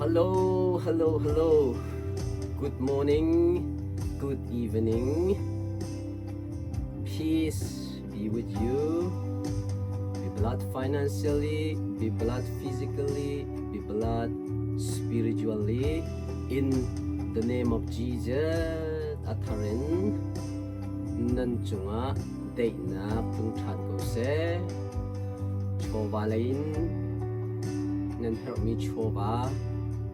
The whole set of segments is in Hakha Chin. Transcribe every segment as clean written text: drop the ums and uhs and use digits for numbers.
Hello, hello, hello. Good morning, good evening. Peace be with you. Be blessed financially, be blessed physically, be blessed spiritually. In the name of Jesus, a thar in nan cungah daihnak tlung ṭhan ko seh. Chawva lei in nan herhmi chawva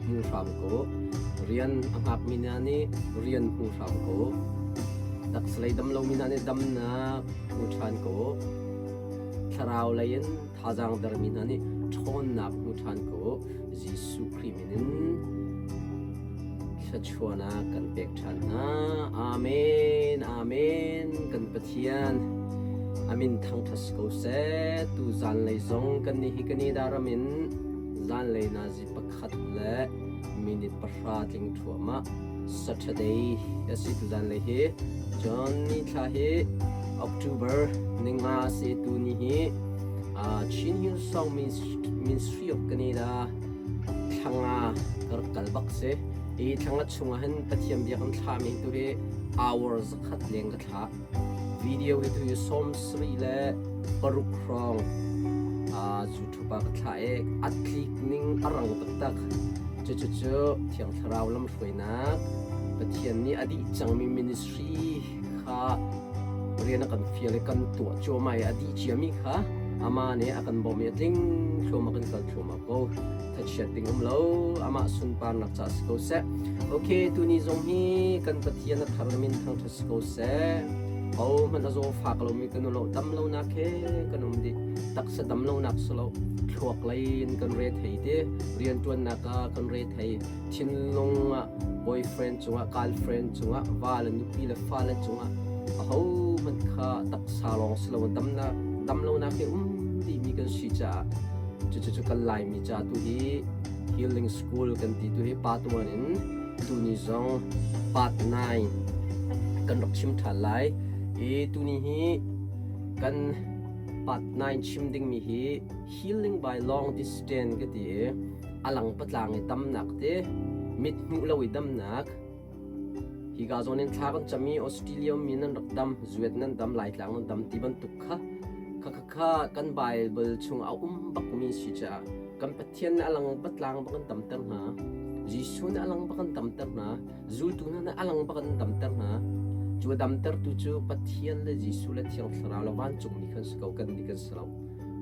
hmu hram ko. Rian a hngakmi hna nih rian hmu hram ko. Taksa lei dam lomi hna nih damnak hmu ṭhan ko. Thlarau lei in thazaang dermi hna nih ṭhawnnak hmu ṭhan ko. Jesuh Khrih min in thluachuahnak kan pek ṭhan hna. Amen. Amen. Kan Pathian a min thangṭhat si ko seh. Tu zanlei zong kan nih hi Canada ram in zanlei nazi pakhat le minute pahra tling thluahmah Saturday a si tu zanlei hi. Cun ni thla hi October ninga a si tu ni hi Chin Hill Song Ministry of Canada thlanga ka rak kal bak si. Hi thlanga chungah hin Pathian bia kan thlahmi tu hi hour zakhat leng ka thlah. Video hi tu hi 76 hrawng YouTube ah ka thlah i a tlik ning a rang taktak. Cucu Thiang Thlarau lamhruainak Pathian nih a dih cangmi ministry kha rian a kan fial i kan tuah cuahmah i a dih ciami kha amah nih a kan bawmh i a tling thluahmah kan kal thluahmah ko. Thachiat ding um lo amah sunparnak ca si ko seh. Okay, tuni zong hi kan Pathian a thar min thangṭhat si ko seh. Ho hmanh a zaw fak lomi kan um lo, dam lonak he kan um dih. Taksa dam lonak si lo, thluak lei in kan re thei te, rianṭuannak ah kan re thei. Thinlung ah boyfriend cungah, girlfriend cungah, va le nupi le fale cungah aho hmanh kha taksa lawng si lo damnak dam lonak he um dihmi kan si caah cucu cu kan Laimi ca tu hi healing school kan ti tu hi pa tuan in tuni zong part 9 kan rak chim ṭhan lai i tuni hi kan part 9 chim dingmi hi healing by long distance ka ti i a lang patlang i damnak te mit hmuh lo i damnak hika zawn in thla kan cam i Australia mi nan rak dam zuet nan dam Laitlang nan dam ti bantuk kha kha kha kha kan Bible chung a um bakmi si caah kan Pathian nih a lang patlang bak an damter hna Jesuh nih a lang bak an damter hna zultu hna nih a lang bak an damter hna cu a damtertu cu Pathian le Jesuh le Thiang Thlarau le vancungmi khan si ko kan nih kan si lo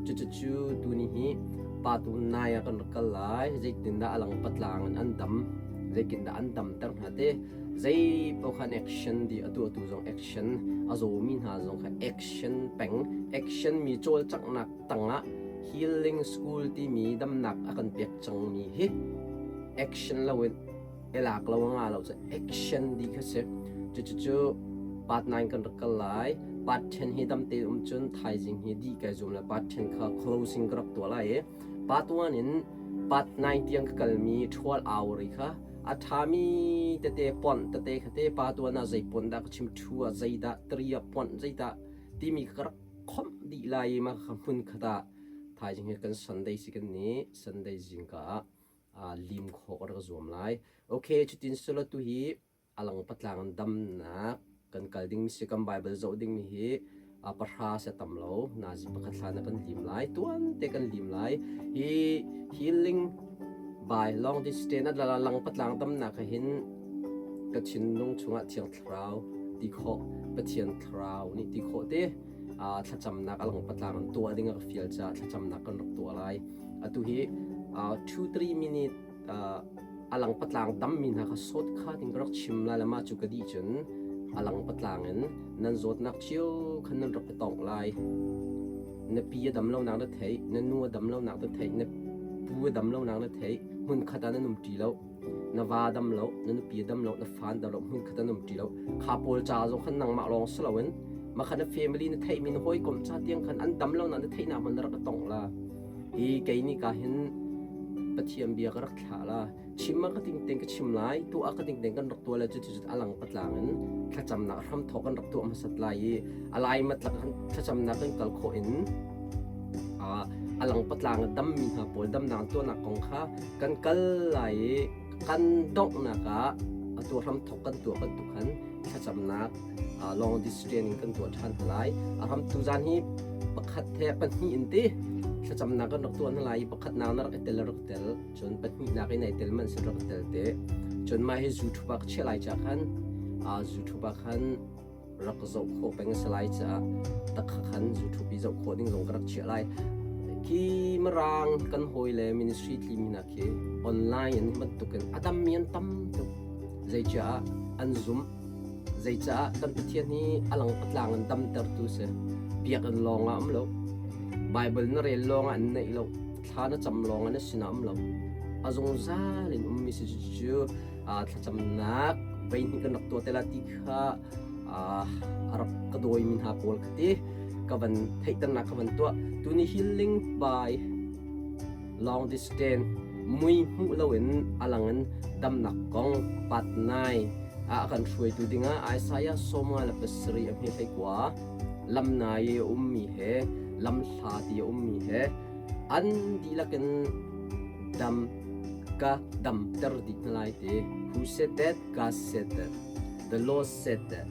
Cucu tuni hi pa tu nai ah kan rak kal lai. Zeitindah a lang patlang in an dam, zeitindah an damter hna te, zei paoh khan action di atu atu zong action a zawmi hna zong kha action peng, action mi cawlcanghnak tangah healing school timi damnak a kan pek cangmi hi action loin elak lo nga lo cu action di kha si. Cucu part 9 kan rak kal lai. Part 10 hi dam te um cun thaizing hi di kai zum le part 10 kha closing ka rak tuah lai i part 1 in part 9 tiang ka kalmi 12 hour i kha a ṭhami tete pon tete kha te pa tuan ah zei pon dah ka chim 2 ah zei dah 3 ah pon zei dah timi kha ka rak khomh dih lai i mah kha hmun khat ah thaizing hi kan Sunday si kan ni Sunday zingka ah lim khawh ka rak zuam lai. Okay, cutin silo tu hi alang patlang in damnak kan kal ding si kan Bible zoh ding mi hi pahra se tam lo nazi pakhat hlan ah kan lim lai tuan te kan lim lai hi healing by long distance a lang patlang damnak ha hin ka thinlung chungah thiang thlarau ti khawh Pathian thlarau nih ti khawh te thlacamnak alang patlang in tuah ding a ka fial caah thlacamnak kan rak tuah lai atu hi 2 3 minute alang patlang dammi hna kha sawt kha ding ka rak chim lai le mah cu ka dih cun alang patlang in nan zawtnak cio khan nan rak i tongh lai na pi a dam lonak na theih na nu a dam lonak na theih na pu a dam lonak na theih hmun khat ah nan um ṭi lo na va dam lo na nupi a dam lo na fa an dam lo hmun khat ah nan um ṭi lo kha pawl ca zong khan nangmah lawng si loin mah kha na family na theihmi na hawikom ca tiang khan an dam lonak na theihnak hmanh na rak i tongh la Hi kei nih ka hin Pathian bia ka rak thlah la. Chim ah ka ting tein ka chim lai, tuah ah ka ting tein kan rak tuah lai cu cu a lang patlang in thlacamnak hramthawk kan rak tuah hmasat lai i a lai matlak kan thlacamnak kan kal khawh in Alang patlang a dammi hna pawl damnak tuahnak kong kha kan kal lai i kan donghnak ah atu hramthok kan tuah bantuk khan thlacamnak long distance in kan tuah ṭhan hna lai. A ram tuzan hi pakhat he pahnih in ti thlacamnak kan rak tuah hna lai i pakhatnak na rak i tel rak tel cun pahnihnak in ai tel man sin rak tel te cun mah hi YouTube ah ka chiah lai ca khan YouTube ah khan rak zoh khawh peng a si lai caah takha khan YouTube i zoh khawh ding zong ka rak chiah lai. Khi Mirang kan hawi le ministry tlimi hna khi online in bantukin a dammi an tam tuk. Zeicah an zumh? Zeicah kan Pathian hi a lang patlang in damtertu si. Biakinn lawng ah um lo. Bible na rel lawng ah an neih lo. Thla na cam lawng ah na sinah um lo. A zungzal in ummi si cu thlacamnak veihnih kan rak tuah te la ti kha a rak ka dawimi hna pawl kha ti ka van theihternak ka van tuah. Tuni healing by long distance mui hmuh loin a lang in damnak kong part 9 ah a kan hruaitu dingah Isaiah 47 a hme hlei kua lamnai i a ummi he lamhla ti a ummi he an dihlak in dam ka damter dih hna lai ti. Who said that? God said that. The Lord said that.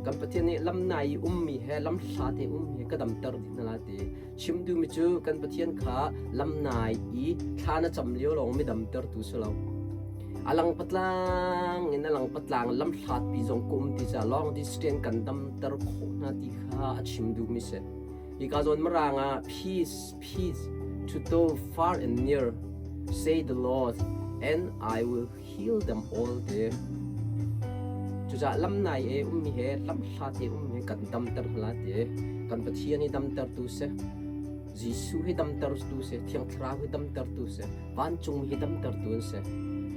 Kan Pathian nih lamnai i ummi he lamhla te ummi he ka damter dih hna lai ti. Chim duhmi cu kan Pathian kha lamnai i thla na cam lio lawng mi damtertu si lo. A lang patlang in a lang patlang lamhlat pi zong ka um ti ca long distance kan damter khawh hna ti kha a chim duhmi si. Hika zawn Mirang ah peace, peace to those far and near, say the Lord, and I will heal them all te. Cucaah lamnai e ummi he lamhlat e ummi he kan damter hna te. Kan Pathian hi damtertu si. Jesuh hi damtertu si. Thiang Thlarau hi damtertu si. Vancung hi damtertu an si.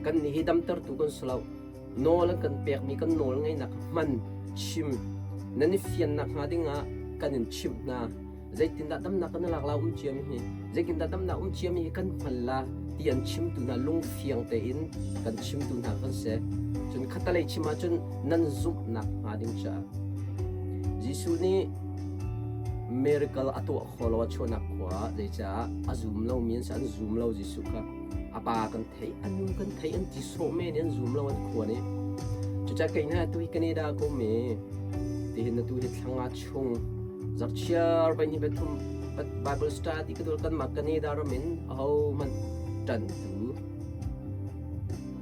Kan nih hi damtertu kan si lo. Nawl an kan pekmi kan nawl ngeihnak hman chim nan i fiannak hnga dingah kan in chimh hna. Zeitindah damnak kan lak la um ciami hi zeitindah damnak um ciami hi kan hngal la ti an chimtu hna lungfiang tein kan chimtu hna kan si. Cun khatalei chim ahcun nan zumhnak hnga ding caah Jesuh nih miracle a tuah kho lo a chuahnak khua zeicah a zum lomi an si an zum lo Jesuh kha a pa kan thei a nu kan thei an ti sawh men an zum lo an khua nih cucaah kei hna tu hi Canada ka um i tihin atu hi thlanga chung zarchiar vai ni pathum Bible study ka dul kan mah Canada ram in aho hmanh ṭantu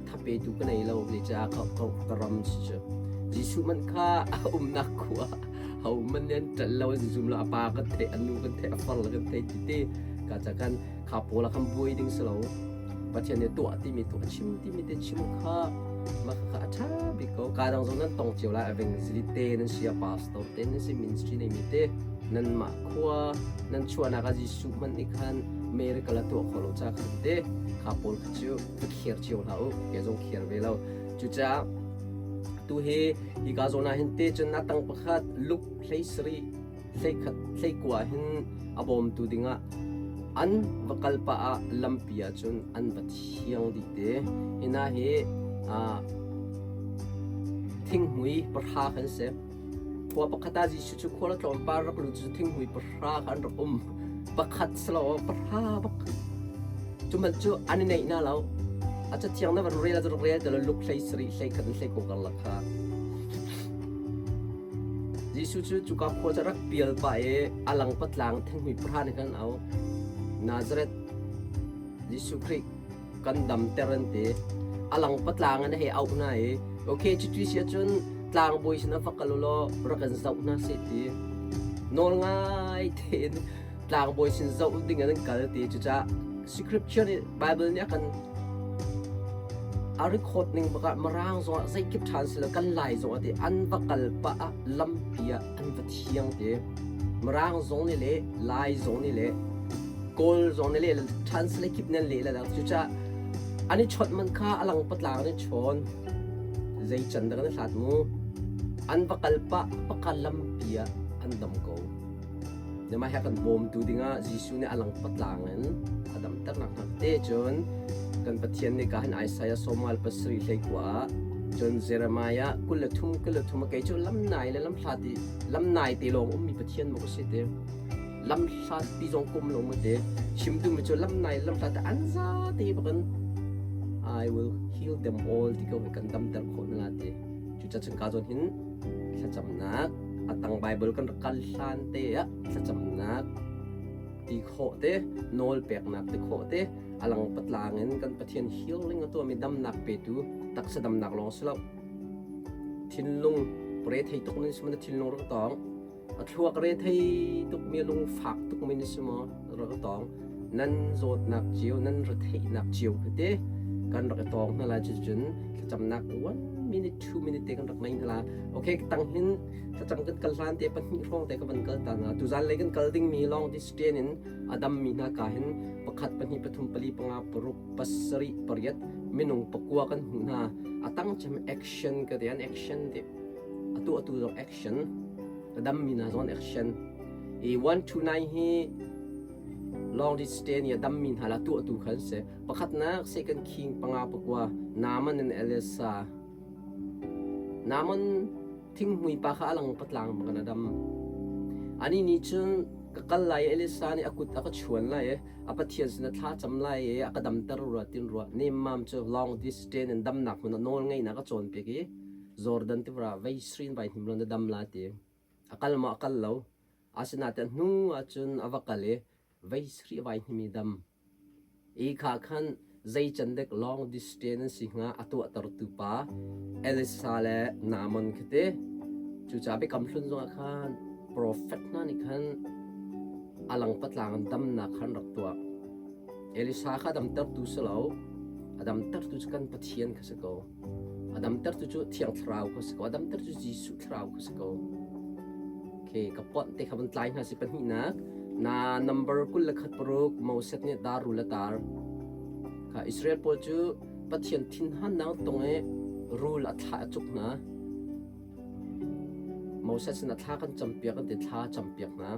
thapetu ka nei lo zeicah ka ka ram si cu Jesuh man kha a umnak khua ho man nih an ṭanh lo an zum lo a pa kan theih a nu kan theih a far le kan theih ti ti ka ca kan kha pawl ah khan buai ding si lo Pathian nih tuah timi tuah chim timi te chim kha mah kha a ṭha bik ko ka dang zong nan tong cio lai evangelist te nan si a pastor te nan si ministry nei mi te nan mah khua nan chuahnak ah Jesuh hmanh nih khan miracle a tuah kho lo ca khan te kha pawl kha cu va khiar cio hlah u ke zong khiar ve lo cucaah tu hi hi ka zawn ah hin te cun a tang pakhat luk hlei sarih hleikhat hleikua hin a bawmtu dingah an va kal pah ah lampi ah cun an va thiang dih te. Hina hi thinghmui pahra kan si. Khua pakhat ah Jesuh cu khua tlawmpal rak lut cu thinghmui pahra kha an rak um. Pakhat silo pahra bak. Cu man cu an i neih na lo. A cathiang na van rel a rak rel te lo luk hlei sarih hlei khat in hlei ko karlak kha. Jesuh cu cuka khua cu a rak pial pah i a lang patlang thinghmui pahra nih khan an auh. Nazareth Jesuh Khrih kan damter an ti. A lang patlang in a hei auh hna i okay cuti si ahcun tlangbawi sinah va kal u law rak kan zoh hna seh ti. Nawl ngai tein tlangbawi sin zoh ding in an kal ti. Cucaah scripture nih Bible nih a kan a record ning bak ah Mirang zong ah zeikip ṭhan si lo kan Lai zong ah ti an va kal pah ah lampi ah an va thiang ti Mirang zong nih le Lai zong nih le Kawl zong nih le ṭhan si le kip nan leh le cucaah an i chawnh man kha a lang patlang an i chawn zei can dah kan i hlat mu an va kal pah pakha lampi ah an dam ko. Mah he kan bawmtu dingah Jesuh nih a lang patlang in a damternak hna te cun kan Pathian nih ka hin Isaiah sawmal pasarih hlei kua ah cun Jeremiah 23 23 kei cu lamnai le lamhlat i lamnai te lawng ummi Pathian maw ka si te. Lam hlat pi zong kum lo mu te. Chim duhmi cu lam nai lam hlat an za te bakin I will heal them all ti ko kan damter khawh na la ti. Cucacun ka zawn hin thlacamnak atang Bible kan rak kal hlan te ah thlacamnak ti khawh te nawl peknak ti khawh te alang patlang in kan Pathian healing a tuahmi damnak petu taksa damnak lawng si lo thinlung re thei tuk nin si thinlung rak tawng a thluak re thei tuk mi lungfak tuk mi ni si maw rak tawng nan zawtnak cio nan retheihnak cio khi te kan rak i tawng hna lai cucun thlacamnak 1 minute 2 minute te kan rak nei hna la okay tang hin thlacam kan kal hlan te pahnih hrawng te ka van kal ta na tuzan lei kan kal ding mi long distance in adam mi hna ka hin pakhat pahnih pathum pali panga paruk pasarih pariat minung pakua kan hmu hna atang chem action ka te an action te atu atu zong action adam mi hna zong action i 1 2 9 hi long distance i a dammi hna la tuahtu kha an si. Pakhatnak Second King panga pakua Naaman in Elisa. Naaman thinghmui pa kha a lang patlang bangin a dam. Ani nih cun ka kal lai i Elisa nih a kut a ka chuan lai i a Pathian sin a thla cam lai i a ka damter rua tin rua. Nemmam cu long distance in damnak hmun a nawl ngeihnak a cawnpiak i Jordan tiva vei srin vai hnim law na dam la ti. A kal maw a kal lo. Asinain hnu ahcun a va kal i vei sarih vai hnimi dam. I kha khan zei can dek long distance an si hnga a tuahtertu pa Elisa le Naaman khi ti. Cucaah biakam hlun zongah khan profet hna nih khan a lang patlang in damnak khan rak tuah. Elisa kha damtertu si lo, a damtertu cu kan Pathian kha si ko. A damtertu cu Thiang Thlarau kha si ko. A damtertu cu Jesuh Thlarau kha si ko. Okay, ka ponh te kha van tlai hna si pahnihnak. Na number 21 paruk Moses nih dar rul a tar. Kha Israel pawl cu Pathian thinhannak tong i rul a thlah a cuk hna. Moses sin a thla kan campiak an ti thla campiak hna.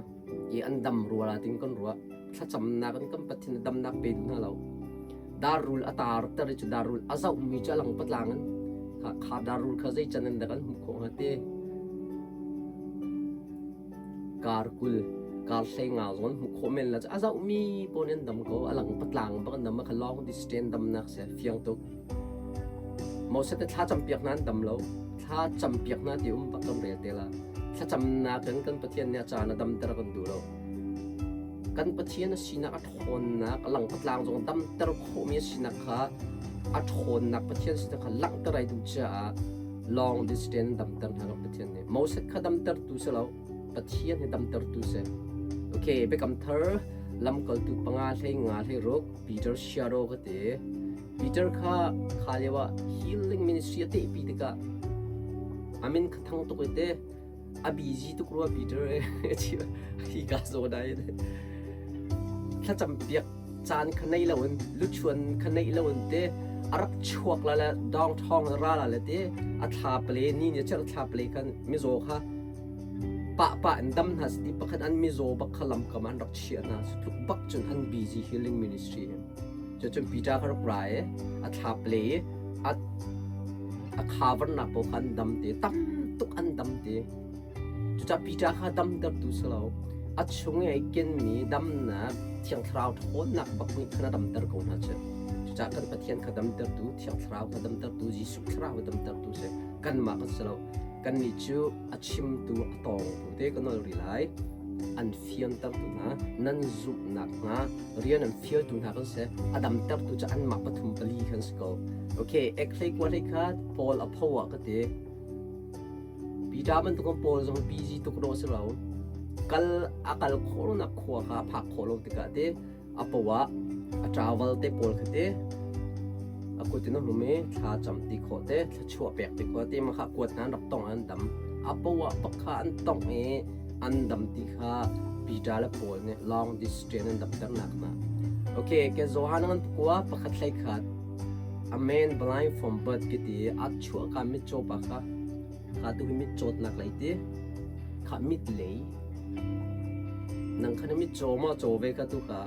I an dam rual ah ting kan ruah. Thlacamnak in kan Pathian damnak pe duh hna lo. Dar rul a tar ter i cu dar rul a zohmi cu a lang patlang in kha, kha dar rul kha zei can in dah kan hmuh khawh hnga ti. Kar 20 kar 15 zong an hmuh khawh men la cu a zohmi pawl nih an dam ko a lang patlang bak an dam kha long distance damnak si fiang tuk. Moses te thla campiak hna an dam lo thla campiak hna ti um bak kan rel te la thlacamnak in kan Pathian nih a caan a damter kan duh lo. Kan Pathian a sinak a ṭhawnnak, a langpatlang zong damter khawhmi a sinak kha a ṭhawnnak Pathian sinak kha langhter ai duh caah long distance damter hna kan Pathian nih. Moses kha damtertu si lo, Pathian hi damtertu si. Okay, Biakam Thar lamkaltu panga hlei nga hlei ruk Peter Shadow ka ti. Peter kha kha lio ah healing ministry a tehpi tikah amin kha thang tuk i te a busy tuk rua Peter hi ka zaw dai thlacam piak caan kha nei lo in luchuan kha nei lo in te a rak chuak la le dong thong ra la le te a thla pale ni ni cher thla pale kan mizaw kha pa pa in dam hna ti pakhat an mizaw bak kha lam kam an rak chia hna tluk bak cun an busy healing ministry cu cun Peter kha rak ra i a thla pale a a khavarnak paoh kha an dam te tam tuk an dam te cucaah Peter kha damtertu si lo a chung i ai kenmi damnak Thiang Thlarau ṭhawnnak bak nih khan a damter ko hna cu cucaah kan Pathian kha damtertu Thiang Thlarau kha damtertu Jesuh Thlarau kha damtertu si kanmah kan si lo kannih cu a chimtu a tawngtu te ka nawl rih lai an fiantertu hna nan zumhnak hnga rian an fialtu hna kan si a damtertu cu anmah pathum pali kan si ko okay ek hlei kua hlei kha Paul a pho ah ka ti Peter bantuk Paul zong busy tuk ro si lo kal a kal khawh lo nak khua kha a phak khawh lo tikah te a po ah a travel te pawl kha te a kut in a hum i thla cam ti khawh te thluachuah pek ti khawh te ma kha kuat hna an rak tong an dam a po ah bak kha an tong i an dam ti kha Peter le Paul nih long distance an damternak hna. Okay, ke Johan ngan kua pakhat hlei khat a man blind from birth ki ti a chuah ka mit caw pa kha kha tu hi mit cawtnak lei ti kha mit lei nang kha na mit caw ma caw ve ka tu kha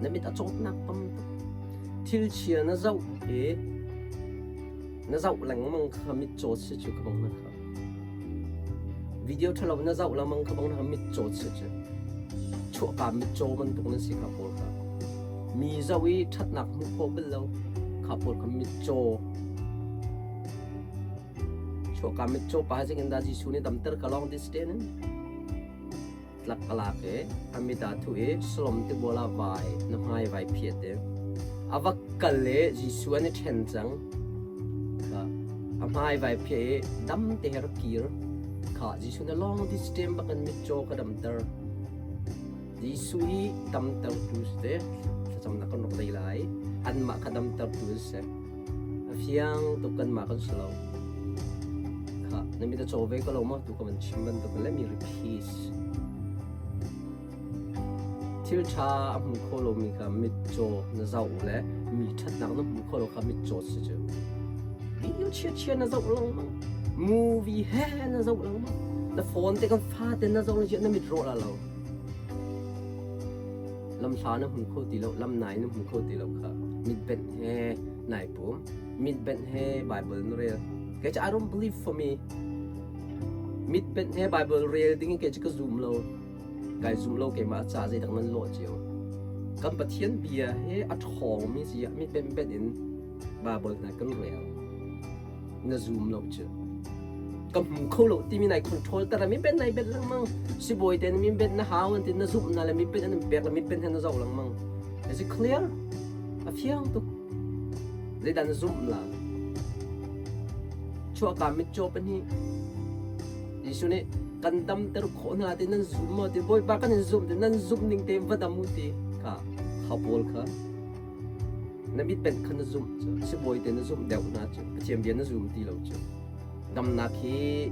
na mit a cawtnak tam tuk thil chia na zoh i na zoh lengmang kha mit cawt si cu ka bang na kha Video ṭhalo na zoh lengmang kha bang na mit cawt si cu. Chuahka mitcaw bantuk nan si kha pawl kha. Mi zoh i ṭhatnak hmuh khawh bal lo kha pawl kha mitcaw. Chuahka mitcaw pa zeitin dah Jesuh nih damter ka lawng this day in tlak ka lak i a mit ah thuh i Salom tibual ah vai na hmai vai phiat i a va kal i Jesuh an i ṭhen cang. A hmai vai phiah i dam te he rak kir. Kha Jesuh na lawng this time bak in mitcaw ka damter. Jesuh hi damtertu si te thlacamnak kan rak nei lai. Anmah kha damtertu an si. A fiang tuk kanmah kan si lo. Kha na mit a caw ve ko lo maw tu ka van chim bantuk let me repeat. Thil ṭha a hmu kho lomi kha mitcaw na zoh le mi ṭhatnak na hmu kho lo kha mitcaw si cu. Video chia-chia na zoh lengmang. Movie he na zoh lengmang. Na phone te kan fate na zoh le na mit rawh la lo. Lamhla na hmu kho ti lo, lam nai na hmu kho ti lo kha. Mit benh he nai pum. Mit benh he Bible na rel. Kei cu I don't believe for me. Mit benh he Bible rel ding in kei cu ka zum lo. Kai zum lo keimah ca zeidang nan lawh cio. Kan Pathian bia hi a ṭhawngmi si ah mi benhbenh in Bible hna kan rel. Na zum lo cu. Ka hmu kho lo timi nai control ter mi ben nai bet lengmang. Sibawi te mi ben na hau an ti na zumh na le mi ben an pek le mi ben he na zoh lengmang. Is it clear? A fiang tuk. Zeidah na zumh la? Chuahka mitcaw pahnih Jesuh nih kan damter khawh hna ti nan zum maw ti Bawipa kan in zumh ti nan zumh ning tein va dam u ti kha kha pawl kha na mit benh kha na zumh cu sibawi te na zumh deuh hna cu Pathian bia na zum ti lo cu damnak hi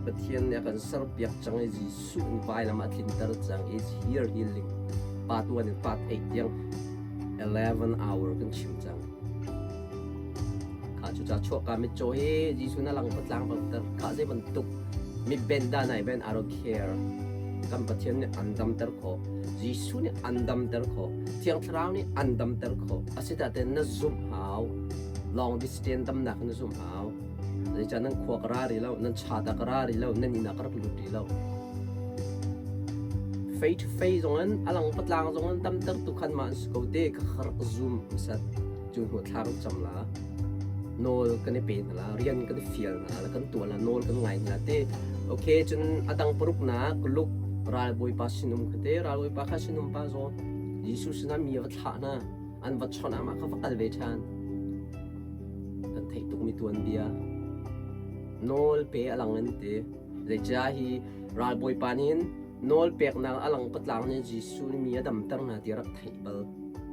Pathian nih a kan serpiak cang i Jesuh in vailam ah a tlinter cang is here healing part 1 in part 8 tiang 11 hour kan chim cang Kha cucaah chuahka mitcaw hi Jesuh na lang patlang bangter kha zei bantuk mi ben dah nai ben I don't care. Kan Pathian nih an damter khawh. Jesuh nih an damter khawh. Thiang Thlarau nih an damter khawh. Asitaten na zumh hau. Long distance damnak na zumh hau. Zeicah nan khua ka ra rih lo, nan cha ta ka ra rih lo, nan inn ah ka rak lut rih lo. Face to face zong in a lang patlang zong in damter tu khan ma an si ko te ka rak zoom sat. Cu hnu thla kan cam la. Nawl kan i pe hna la, rian kan i fial hna la, kan tuah la, nawl kan ngai hna te. Okay, cun a dang paruknak Luke ralbawipa sinum kha te, ralbawipa kha sinum pa zaw Jesuh sinah mi a va thlah hna. An va chawnh ah mah kha va kal ve ṭhan. Kan theih tukmi tuanbia. Nawl pe a lang in ti. Zeicah hi ralbawipa nih hin nawl peknak a lang patlang nih Jesuh nih mi a damter hna ti a rak theih bal.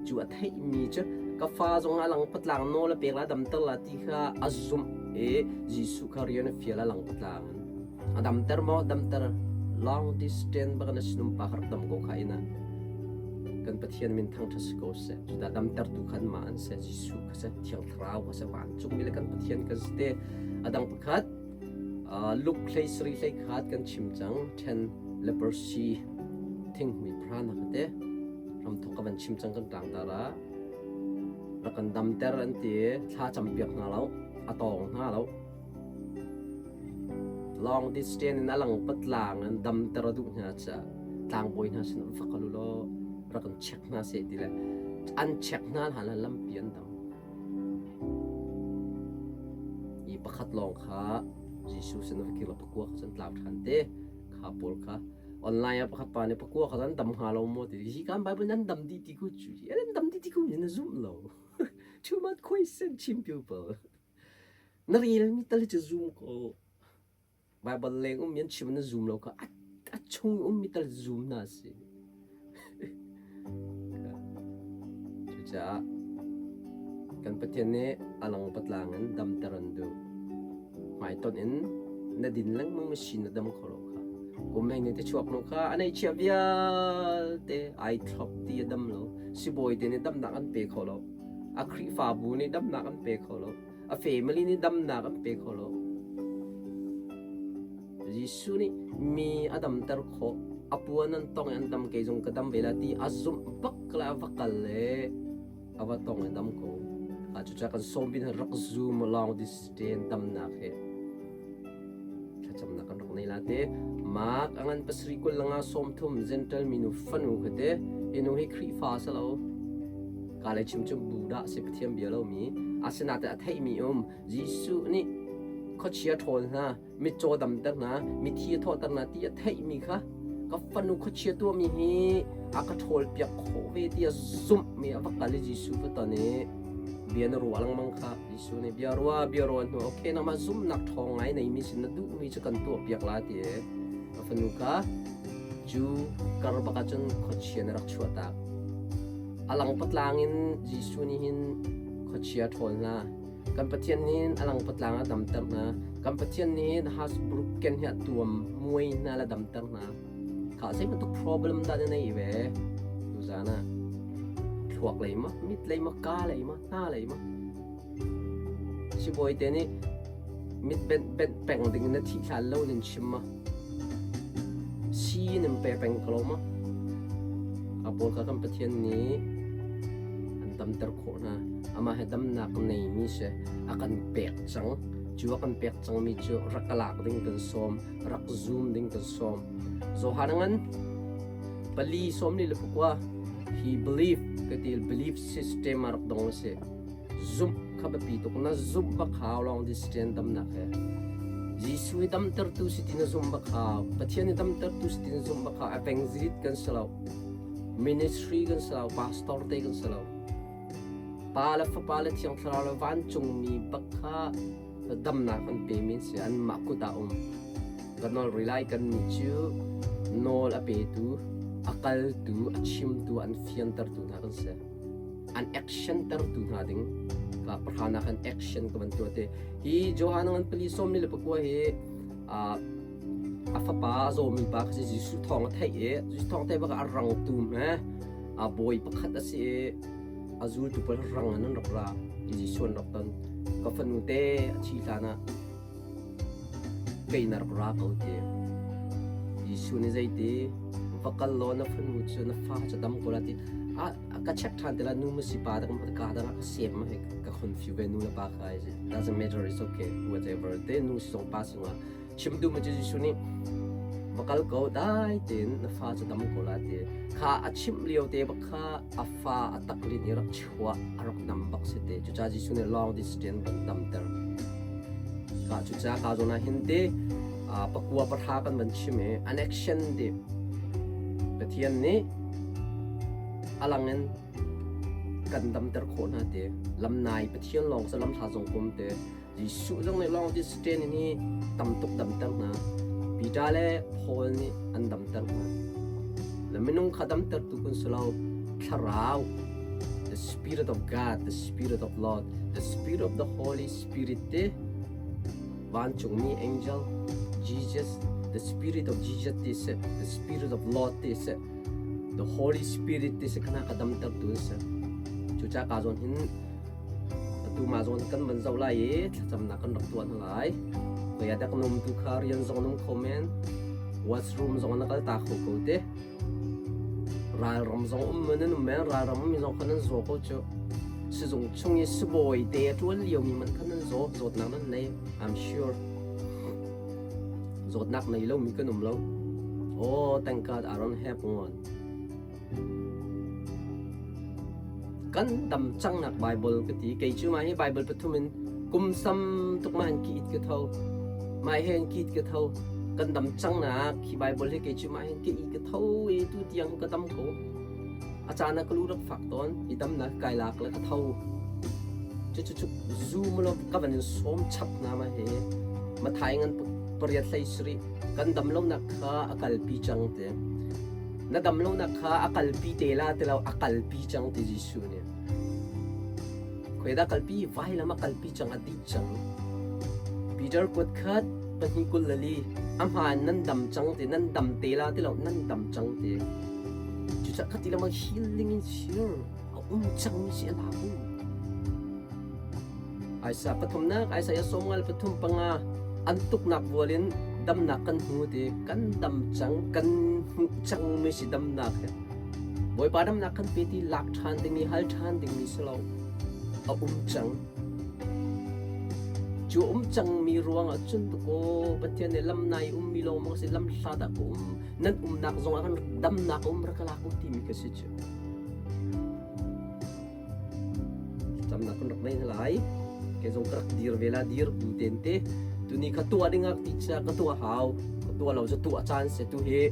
Cu a theihmi cu ka fa zong a lang patlang nawl a pek la damter la ti kha a zumh i Jesuh kha rian a fial a lang patlang in. A damter maw? Damter. Long distance bak na sinum pa kha rak dam ko kha ina. Kan Pathian min thangṭhat si ko seh. Cudah damtertu khan mah an si, Jesuh kha si, Thiang Thlarau kha si, vancungmi le kan Pathian kan si te. A dang pakhat, Luke hlei sarih hlei khat kan chim cang ṭhen leprosy thinghmui prana kha te ramthok ka van chim cang kan tlangtar ah rak kan damter an ti thla campiak hna lo a tawng hna lo long distance in a lang patlang in damter a duh hna ca tlangbawi hna sin va kal u law rak kan check hna seh ti le an check hna hlan ah lampi an dam Hi pakhat lawng kha Jesuh sin va kir law pakua kha cun tlau ṭhan te. Kha pawl kha online ah pakhat pa nih pakua kha nan dam hnga lo maw ti hi kan Bible nan dam dih ti ku cu nan dam dih ti ku na zumh lo. Too much question chim people. Na rel mi tal cu zoom ko. Bible leng um an chim na zoom lo kha a chung um mi tal zoom na si. Cucaah kan Pathian nih a lang patlang in damter an duh. Hmaitonh in na din lengmang machine na dam kho lo kha. Kum hei ne te chuak no kha a neihchiah vialte ai thlop ti a dam lo. Sibawi te nih damnak an pe kho lo. A Khrihfabu nih damnak an pe kho lo. A family nih damnak an pe kho lo. Jesuh nih mi a damter khawh. A puan an tong i an dam kei zong ka dam ve la ti a zumh bak le a va kal le a va tong i dam ko. A cucaah kan sawm bin rak zum long distance damnak he thlacamnak kan rak nei la te. Mark a ngan pasarih 25 30 Gentle minu fanu kha te hi nu hi Khrihfa a si lo. Ka lei chim cu Buddha a si Pathian bia lomi. Asinain a theihmi um Jesuh nih khuachia ṭhawl hna, mitcaw damter hna, mithi a thawhter hna ti a theihmi kha ka fanu khuachia tuahmi hi a ka ṭhawlpiak khawh ve ti a zumhmi a va kal i Jesuh va ton i bia na ruah lengmang kha Jesuh nih bia ruah bia ruah hnu okay nangmah zumhnak ṭhawng ngai neimi sin na duhmi cu kan tuahpiak la ti a fanu kha cu kar bak ahcun khuachia na rak chuahtak. A lang patlang in Jesuh nih hin khuachia ṭhawl hna. Kan Pathian nih a lang patlang a damter hna. Kan Pathian nih Hasbrook ken hi a tuam muai hna le damter hna. Kha zei bantuk problem dah na nei ve? Tuzan ah thluak lei ma, mit lei ma, ka lei ma, hna lei ma. Sibawi te nih mit benh benh peng ding in na thih hlan lo nin chim ma. Si nin pe peng ko lo ma. Ka pawl kha kan Pathian nih an damter khawh hna. Amah he damnak neimi si a kan pek cang. Cu a kan pek cangmi cu rak lak ding kan sawm. Rak zum ding kan sawm. Johan ngan pali sawm li le pakua hi belief ka ti belief system a rak dong a si. Zumh kha biapi tuk na zumh bak hau long distance damnak he. Jesuh hi damtertu si ti na zumh bak hau. Pathian hi damtertu si ti na zumh bak hau. Evangelist kan si lo. Ministry kan si lo. Pastor te kan si lo. Pa le Fapa le Thiang Thlarau le vancungmi bak kha damnak an pemi an si. Anmah kut ah um. Ka nawl rih lai kannih cu nawl a petu, a kaltu, a chimtu, an fiantertu hna kan si. An action tertu hna ding ka pahra kan action ka van tuah te. Hi Johan ngan pali sawm ni le pakua hi a fapa a zawmi pa kha si Jesuh thawng a theih i Jesuh thawng theih bak a rang tum he a bawi pakhat a si i a zultu pawl rang in an rak ra i Jesuh an rak ton. Ka fanu te a thi hlan ah kei na rak ra ko ti. Jesuh nih zeiti va kal law na fanu cu na fa cu dam ko la ti. A ka check ṭhan te la nu ma si pa dang ka dang ka sep ma he ka confuse ve nu le pa kha doesn't matter, it's okay, whatever te nu si zong pa si zong chim duh ma cu Jesuh nih va kal ko dai tein na fa cu dam ko la ti kha a chimh lio te bak kha a fa a taklin i rak chuah a rak dam bak si te. Cucaah Jesuh nih long distance van damter ka. Cucaah ka zawn ah hin te pakua pahra kan van chim i an action ti Pathian nih alang in kan damter khawh hna te lamnai Pathian lawng sa lamhla zong kum te Jesuh zong nih long distance in hi tam tuk damter hna. Peter le Paul nih an damter hna. Na minung kha damtertu kun si lo, thlarau, the spirit of God, the spirit of Lord, the spirit of the Holy Spirit te vancungmi angel, Jesus, the spirit of Jesus ti si, the spirit of Lord ti si, the Holy Spirit ti si khana ka damtertu an si. Cucaah ka zawn hin Atu mah zawn kan van zoh lai i thlacamnak kan rak tuah hna lai. Koi ah dak num tu kha rian zong num kho men. Washroom zong na kal ta kho ko te. Ralram zong um men um men ralram mi zong kha nan zaw ko cu. Sizung chung i sibawi te a tuan lio mi man kha nan zaw zawtnak nan nei. I'm sure. Zawtnak nei lo mi kan um lo. Oh, thank God I don't have one. Kan dam cangnak Baibal ka ti. Kei cu mah hi Baibal pathum in kum sam tuk mah hin ki it ka tho. Mah he hin ki it ka tho. Kan dam cangnak hi Baibal hi kei cu mah hin ki it ka tho i tu tiang ka dam ko. A caan ah ka lu rak fak tawn. I damnak kai lak le ka tho. Cu cu cu zoom lo ka van in sawm chap hna ma hi. Mathai ngan pariat hlei sarih kan dam lonak kha a kalpi cang te. Na dam lonak kha a kalpi te la ti lo, a kalpi cang ti Jesuh nih. Khoi dah kalpi? Vailam a kalpi cang, a dih cang. Peter kuat khat 24 a hmaan nan dam cang ti, nan dam te la ti lo, nan dam cang ti. Cucaah khati lamang healing in sir a um cang mi si a la bu. Isaiah pathumnak Isaiah sawmngal pathum panga an tuknak vual in damnak kan hmu ti kan dam cang kan hmuh cang mi si damnak hi Bawipa damnak kan pe ti lak ṭhan dingmi hal ṭhan dingmi si lo a um cang. Cu um cangmi ruangah cun tukaw Pathian nih lam nai ummi lawng maw si lam hla dah ka um nan umnak zongah kan damnak um rak ka lak u timi ka si cu. Camnak kan rak nei hna lai. Kei zong ka rak dir ve la dir bu ten te. Tuni ka tuah ding ah ti cha ka tuah hau. Ka tuah lo cu tuah caan se tu hi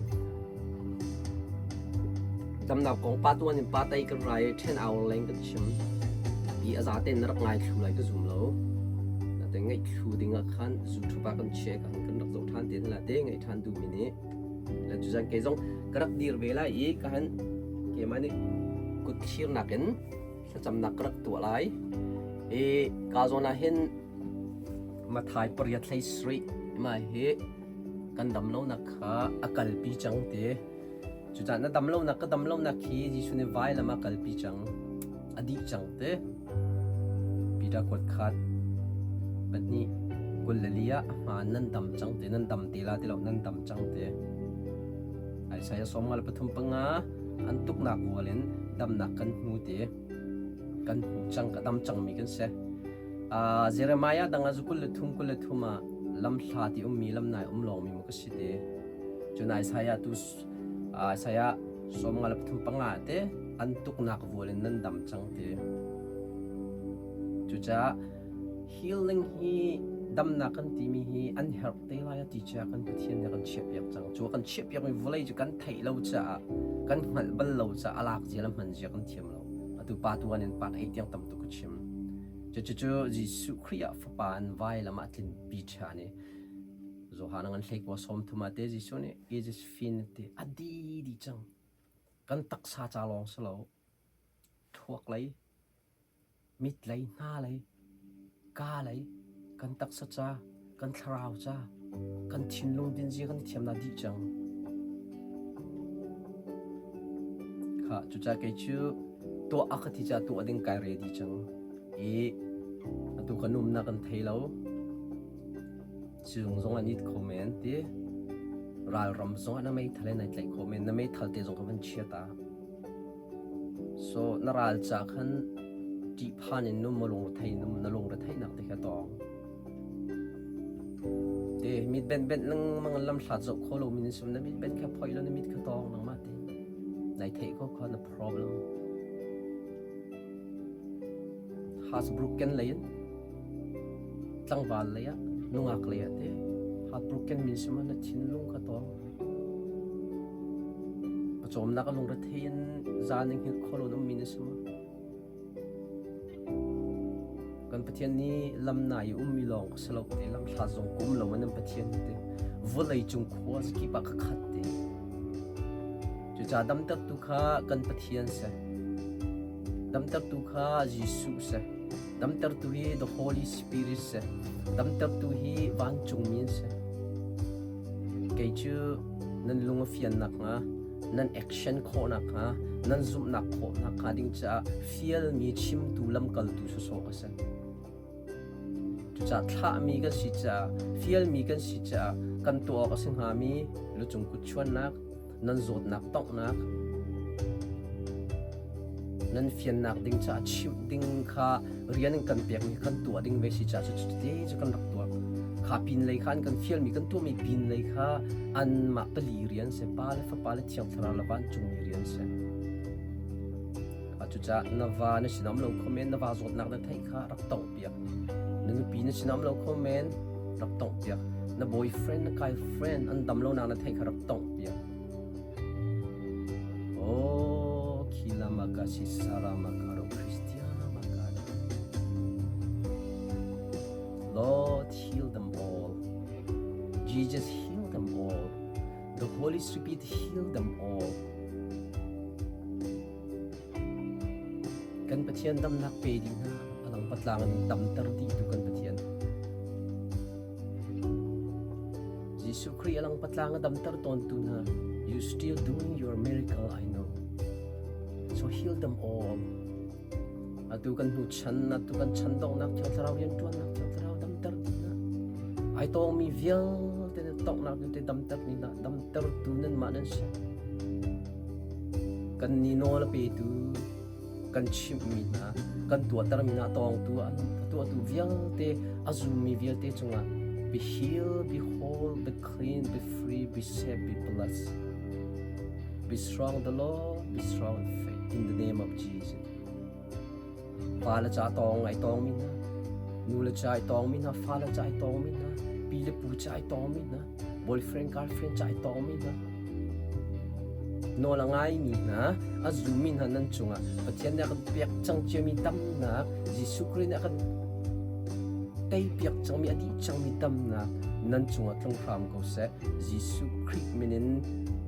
damnak kong pa tuan in pa tai kan rai 10 hour leng kan chim. Ti a za ten na rak ngai thlu lai ka zum lo. Na te ngaih thlu ding ah khan YouTube ah kan check kan kan rak zoh than te la te ngaih than duh mi nih Le cuzan kei zong ka rak dir ve lai i ka han keimah nih kut thirnak in thlacamnak ka rak tuah lai. I ka zawn ah hin Mathai pariat hlei sarih ma hi kan dam lonak kha a kalpi cang te. Cucaah na dam lonak ka dam lonak hi Jesuh nih vailam a kalpi cang. A dih cang te. Peter kuat khat pahnih 24 ah a hmaan nan dam cang te nan dam te la ti lo nan dam cang te. Isaiah 53 an tuknak vual in damnak kan hmu te kan hmu cang ka dam cangmi kan si. Uh, Jeremiah dang ah 23 23 ah lam hla ti ummi lam nai um lawngmi mu ka si te. Cun Isaiah tu Isaiah 53 te an tuknak vual in nan dam cang te. Cucaah healing hi damnak kan timi hi an herh te lai a ti caah kan Pathian nih a kan chiahpiak cang. Cu a kan chiahpiakmi vawlei cu kan theih lo caah kan hngalh bal lo caah a lak zia le hman zia kan thiam lo. Atu pa tuan in part 8 tiang tam tuk ka chim. Cucu Jesuh Khrih ah fapa in vailam ah tlinpi ṭhan i Johan ngan hlei kua sawm thum ah te Jesuh nih it is finished ti a di dih cang. Kan taksa ca lawng si lo. Thuak lei, mit lei, hna lei, ka lei, kan taksa ca, kan thlarau ca, kan thinlung dinzia kan i thiamnak dih cang. Kha cucaah kei cu tuah a ka ti caah tuah ding kai ready cang. I atu kan umnak kan thei lo. Sizung zong an it kho men ti. Ralram zong ah na meithal in ai tlaih kho men. Na meithal te zong kha van chia ta. So na ral ca khan ṭihphan in num maw lungre num na lungre theihnak te kha tawng. Te mit benh benh lengmang in lamhlat zoh kho lo min sum na mit benh kha phoih lo na mit kha tawng nangmah te. Nai theih ko kha na problem. Hasbrook ken lei in tlangval lei ah nungak lei ah te heartbroken min sima na thinlung kha tawng pawcawmnak a lungrethei in zan in hngilh kho lo na ummi na si maw kan Pathian nih lam na i ummi lawng ka si lo te lam hla zong ka um lo man Pathian te vawlei cung khua zakip ah ka khat te cucaah damtertu kha kan Pathian si damtertu kha Jesuh si Damtertu hi the Holy Spirit si. Damtertu hi vancungmi an si. Kei cu nan lung a fian nakhnga, nan action khawh nakhnga, nan zumhnak khawh nakhnga ding caah fialmi chimtu lamkaltu sawsawh ka si. Cucaah thlahmi kan si caah, fialmi kan si caah kan tuah awk a si hngami lucung kut chuannak, nan zawtnak tonghnak nan fiannak ding caah chimh ding kha rian in kan pekmi kan tuah ding ve si caah cu te cu kan rak tuah kha pin lei kha an kan fialmi kan tuahmi pin lei kha anmah pali rian si pa le fapa le thiang thlarau le vancungmi rian si cucaah na va na sinam lo kho men na va zawtnak na theih kha rak tongh piak na nupi na sinam lo kho men rak tongh piak na boyfriend na girlfriend an dam lo nak na theih kha rak tongh piak oh khila makasi sara makaro christiana makara Lord heal them all Jesus heal them all the Holy Spirit heal them all Kan Pathian damnak pe dih hna. A lang patlang in damter dihtu kan Pathian. Jesuh Khrih a lang patlang a damter tawntu hna. You still doing your miracle, I know. So heal them all. Atu kan hnu chan, atu kan chan donghnak Thiang Thlarau rianṭuannak Thiang Thlarau damter dih hna. Ai tawngmi vialte na tonghnak vialte damter ni hna, damtertu nanmah nan si. Kan ni nawl a petu. Kan chimhmi hna, kan tuahtermi hna tawngtu a tuahtu vialte, a zummi vialte cungah be healed, be whole, be clean, be free, be safe, be blessed. Be strong the Lord, be strong in faith in the name of Jesus. Fale ca tawng ai tawngmi hna, nu le ca ai tawngmi hna, fale ca ai tawngmi hna, pi le pu ca ai tawngmi hna, boyfriend girlfriend ca ai tawngmi hna, nawl a ngaimi hna, a zummi hna nan cungah Pathian nih a kan pek cang ciami damnak, Jesuh Khrih nih a kan teipiak cangmi, a dih cangmi damnak nan cungah tlung hram ko seh. Jesuh Khrih min in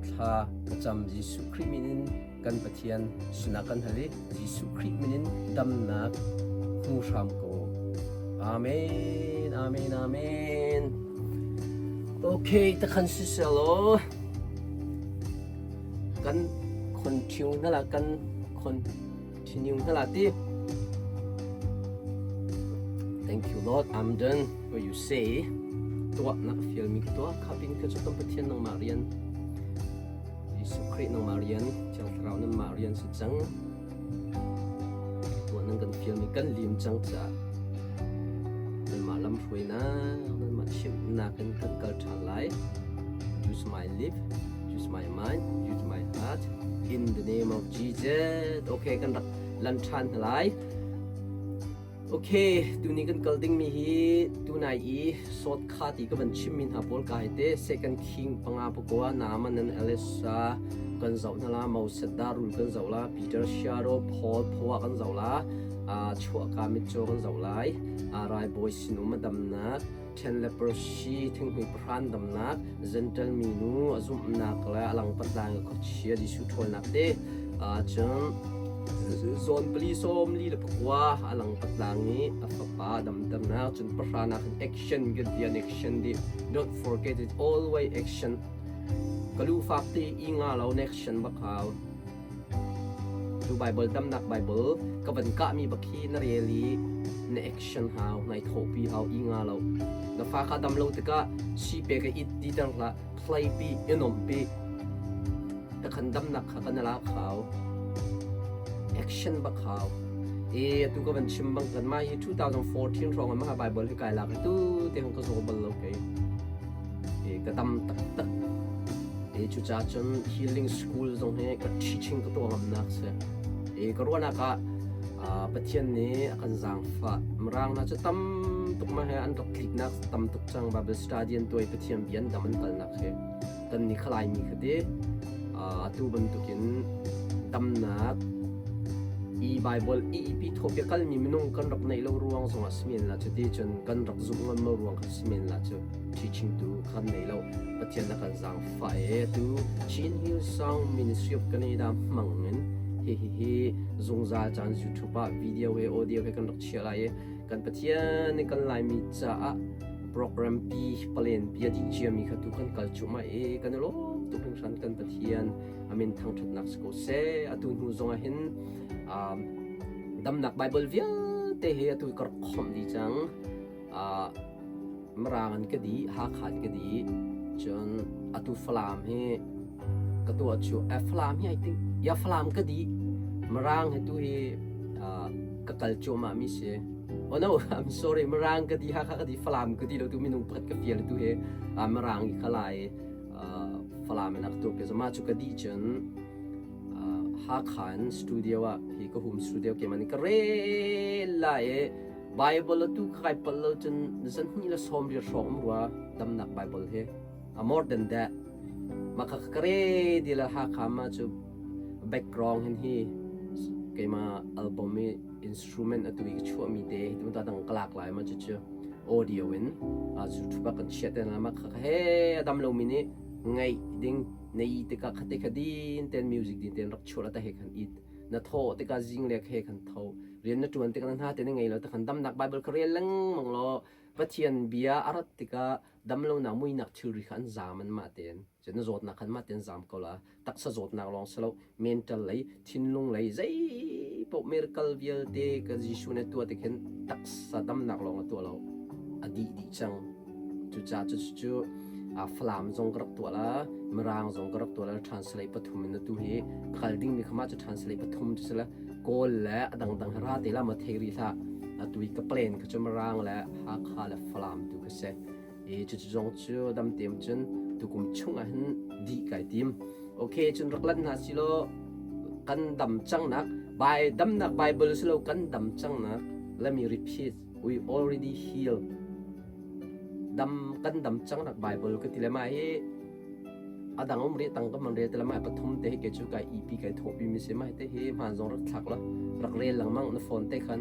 thla ka cam. Jesuh Khrih min in kan Pathian sinah kan hal i Jesuh Khrih min in damnak hmu hram ko. Amen, amen, amen. Okay, takhan si selaw kan continue na la kan continue na la ti. Thank you Lord, I'm done what you say. Tuah na ka fial mi ka tuah khapin ka cu kan Pathian nangmah rian Jesuh Khrih nangmah rian, Thiang Thlarau nangmah rian si cang. Tuah nan kan fialmi kan lim cang caah nanmah lamhruainak, nanmah chimhnak in kan kal ṭhan lai. Use my lip, use my mind, use my heart in the name of Jesus. Okay, kan rak lan ṭhan hna lai. Ok, tuni kan kal dingmi hi tunai i sawtkha ti ka van chimmi hna pawl ka hei te Second King panga pakua Naaman and Elisa kan zoh hna la, Moses Darul kan zoh la, Peter Shadow, Paul Phoa kan zoh la, chuahka mitcaw kan zoh lai, raibawi sinum a damnak, then leprosy thinghmui pahran damnak, Gentile minu a zumhnak le a langpat lang khuachia Jesuh ṭhawlnak te, cun Zawn pali sawm li le pakua a lang patlang i a fapa damternak cun pahra nak in action kan ti an action di don't forget it always action kalu fak ti i nga lo action bak hau tu Bible damnak Bible ka van kah mi bak hi na rel i na action hau nai thopi hau i nga lo na fa kha dam lo tikah si pe ka it ti ter hlah play pi i nom pi Takhan damnak kha kan lak hau. Action bak hau. E atu ka van chim bang kan mah hi 2014 hrawng ah mah Bible hi kai lak tu te hong ka zaw bal lo kei. E ka dam taktak. E cu ca cun healing school zong hi ka teaching ka tuah ngamnak si. E ka ruahnak ah Pathian nih a kan zaangfah. Mirang hna cu tam tuk mah he an rak tliknak tam tuk cang Bible study an tuai Pathian bia an dam an kalnak hi. Kan nih kha Laimi kha ti atu bantukin damnak i Bible i thawpia kalmi minung kan rak neih lo ruang zongah si men la cu ti cun kan rak zumh ngam lo ruang kha si men la cu teaching tu kan nei lo. Pathian na kan zaangfah e tu Chin Hill Song Ministry of Canada hmang in hi hi hi zungzal caan YouTube ah video he audio he kan rak chia lai i kan Pathian nih kan Laimi caah program pi palen pi a dih ciami kha tu kan kal cuahmah i kan i lawm tuk hringhran. Kan Pathian amin thangṭhatnak si ko seh. Atu hnu zongah hin damnak Bible vialte hi atu ka rak khomh dih cang. Mirang an ka dih, Hakha an ka dih, cun atu Falam hi ka tuah cu Falam hi I think ya Falam ka dih. Mirang hi tu hi ka kal cuahmah mi si. Oh no, I'm sorry. Mirang ka di, Hakha ka di, Falam ka di lo tu minung pakhat ka fial tu he Mirang i kha lai Falam in ak tu ke zama cu ka di cun Hakha in studio ah hi ka home studio ke man ka re la e Bible tu kai pal lo cun zan hnih le sawm ri hrawng um rua damnak Bible he a more than that maka ka re di la Hakha ma cu background hin hi keima album i instrument atu i ka chuahmi te hi tu dang ka lak lai ma cucu audio in YouTube ah kan chiah te na ma kha he a dam lomi nih ngaih ding nei tikah khate kha din ten music din ten rak chuah la ta he khan it na tho tikah zing le he khan tho rian na tuan tikah na hna te na ngei lo ta khan damnak Bible kha rel lengmang law Pathian bia a rat tikah damlonak muinak thilri kha an zaam an mah tein cun na zawtnak khan mah tein zaam ko la. Taksa zawtnak lawng si lo, mental lei, thinlung lei, zei paoh miracle vialte ka Jesuh nih a tuah tik hin taksa damnak lawng a tuah lo, a dih dih cang. Cucaah cucu. Falam zong ka rak tuah la, Mirang zong ka rak tuah la, translate pathum in atu hi ka kal dingmi kha mah cu translate pathum cu si la, Kawl le a dangdang hi ra te la ma thei rih hlah. Atu i ka plan kha cu Mirang le Hakha le Falam tu kha si. I cucu zong cu dam teim cun tukum chung ah hin dih kai tim. Okay, cun rak lan hna si law kan dam cangnak Bai damnak Bible si lo kan dam cangnak let me repeat we already heal dam kan dam cangnak Bible ka ti le mah hi adang um ri tang ka man rel te le mah pathum te hi ke chu kai EP kai thopi mi si mah te hi hman zong rak thlak la rak rel lengmang na phone te khan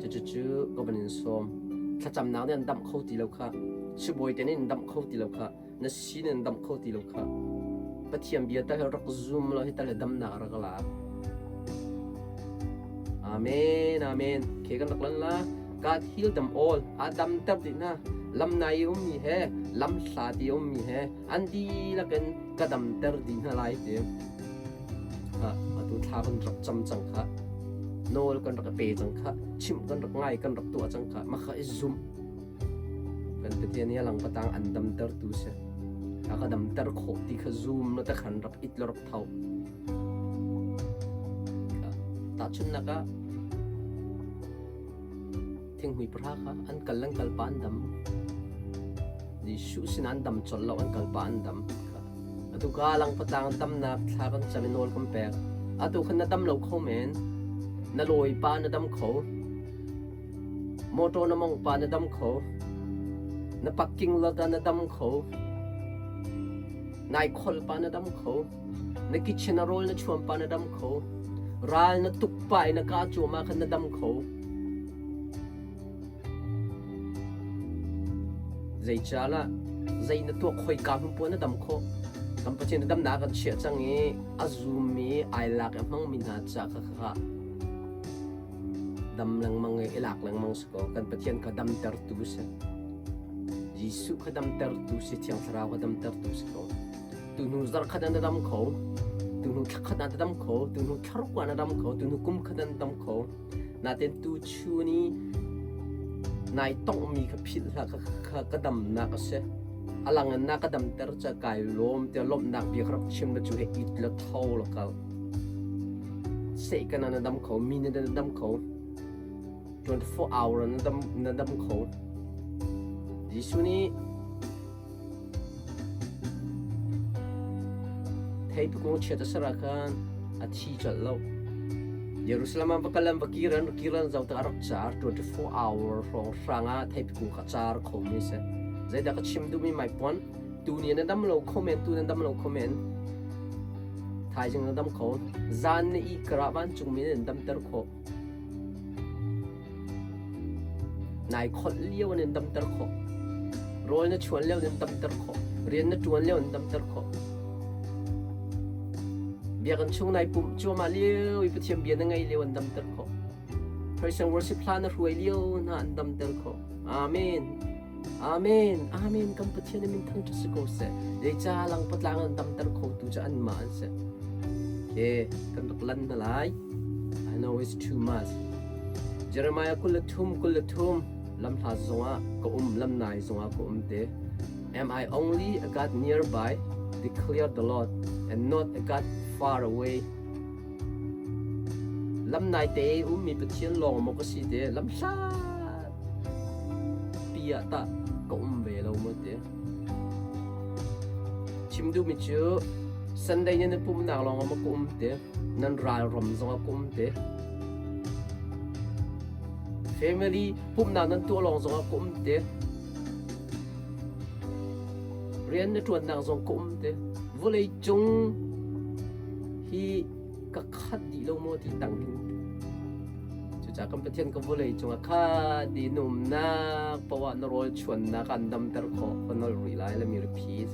Cucu ka van in sawm. Thlacamnak nih an damh kho ti lo kha. Sibawi te nih an damh kho ti lo kha. Na sin an damh kho ti lo kha. Pathian bia tal rak zum law hi tal damnak rak lak. Amen, amen. Ke kan rak lan la. God heal them all. A dam ter dih hna. Lam nai ummi he, lam hla ti ummi he, an dihlak in ka dam ter dih hna lai ti. Atu thla kan rak cam cang kha nawl kan rak pe cang kha chimh kan rak ngai kan rak tuah cang kha mah kha i zumh kan Pathian hi lang patang an damter tu si a ka damter khawh ti kha zum na ta khan rak it rak tho tahchunnak ah thinghmui pahra kha an kal an kal pa an dam Jesuh sin an dam colh lo an kal pa an dam atu ka lang patlang damnak thla kan cam i nawl kan pek atu khan na dam lo kho men na lawi pa na dam kho motor na mong pa na dam kho na parking lot ah na dam kho nai khol pa na dam kho Na kitchen a rawl na chuan pa na dam kho. Ral na tuk pa i na kah cuahmah khan na dam kho. Zeicalah zei na tuah khoika hmun poah na dam khawh. Kan Pathian na damnak kan chiah cang i a zummi ai lak i a hmangmi hna ca kha kha dam lengmang i i lak lengmang si ko. Kan Pathian kha damtertu si. Jesuh kha damtertu si, Thiang Thlarau kha damtertu si ko. Tuhnu zarkhat ah na dam kho, tuhnu thlakhat ah na dam kho, tuhnu thlaruk ah na dam kho, tuhnu kum khat ah na dam kho. Natin tu chun i nai tonghmi kha philh hlah kha, kha ka damnak a si. A lang in na ka damter ca kai lawm tiah lawmhnak bia ka rak chim na cu he it la tho la kal. Sehkan ah na dam kho, mi na dam kho. 24 hour na dam, na dam kho. Jesuh nih Theipi kung chiat a ser ah khan a thi colh lo. Jerusalem ah va kal an va kir an kir an zoh tikah a rak car 24 hour hrawng hrang ah theipi kung kha car khomi a si. Zeidah ka chim duhmi mai puan tu ni na dam lo kho men tu na dam lo kho men thaizing na dam kho zan na i kara vancungmi nan damter khawh Nai kholh lio in damter khawh. Rawl na chuan lio in damter khawh. Rian na ṭuan lio in damter khawh. Biakinn chung nai pumh cuahmah lio i Pathian bia na ngaih lio an damter khawh. Praise and worship hla na hruai lio hna an damter khawh. Amen. Amen. Amen. Kan Pathian min thangṭhat si ko seh. Zeicah lang patlang an damter khotu cu anmah an si. Okay, kan rak lan hna lai. I know it's too much. Jeremiah 23 23 lamhla zongah ka um lamnai zongah ka um te. Am I only a God nearby? Declare the Lord, and not a God far away. Lamnai te ummi Pathian lawng maw ka si te lamhla pi ah tah ka um ve lo maw te. Chim duhmi cu Sunday ni na pumnak lawng ah maw ka um te. Nan ral ram zong ah ka um te. Family pumhnak nan tuah lawng zong ah ka um te. Rian na ṭuannak zong ka um te. Vawlei cung hi ka khat dih lo maw ti tang hin. Cucaah kan Pathian ka vawlei cungah khat dih na umnak paoh ah na rawl chuannak an damter khawh ka nolh rih lai let me repeat.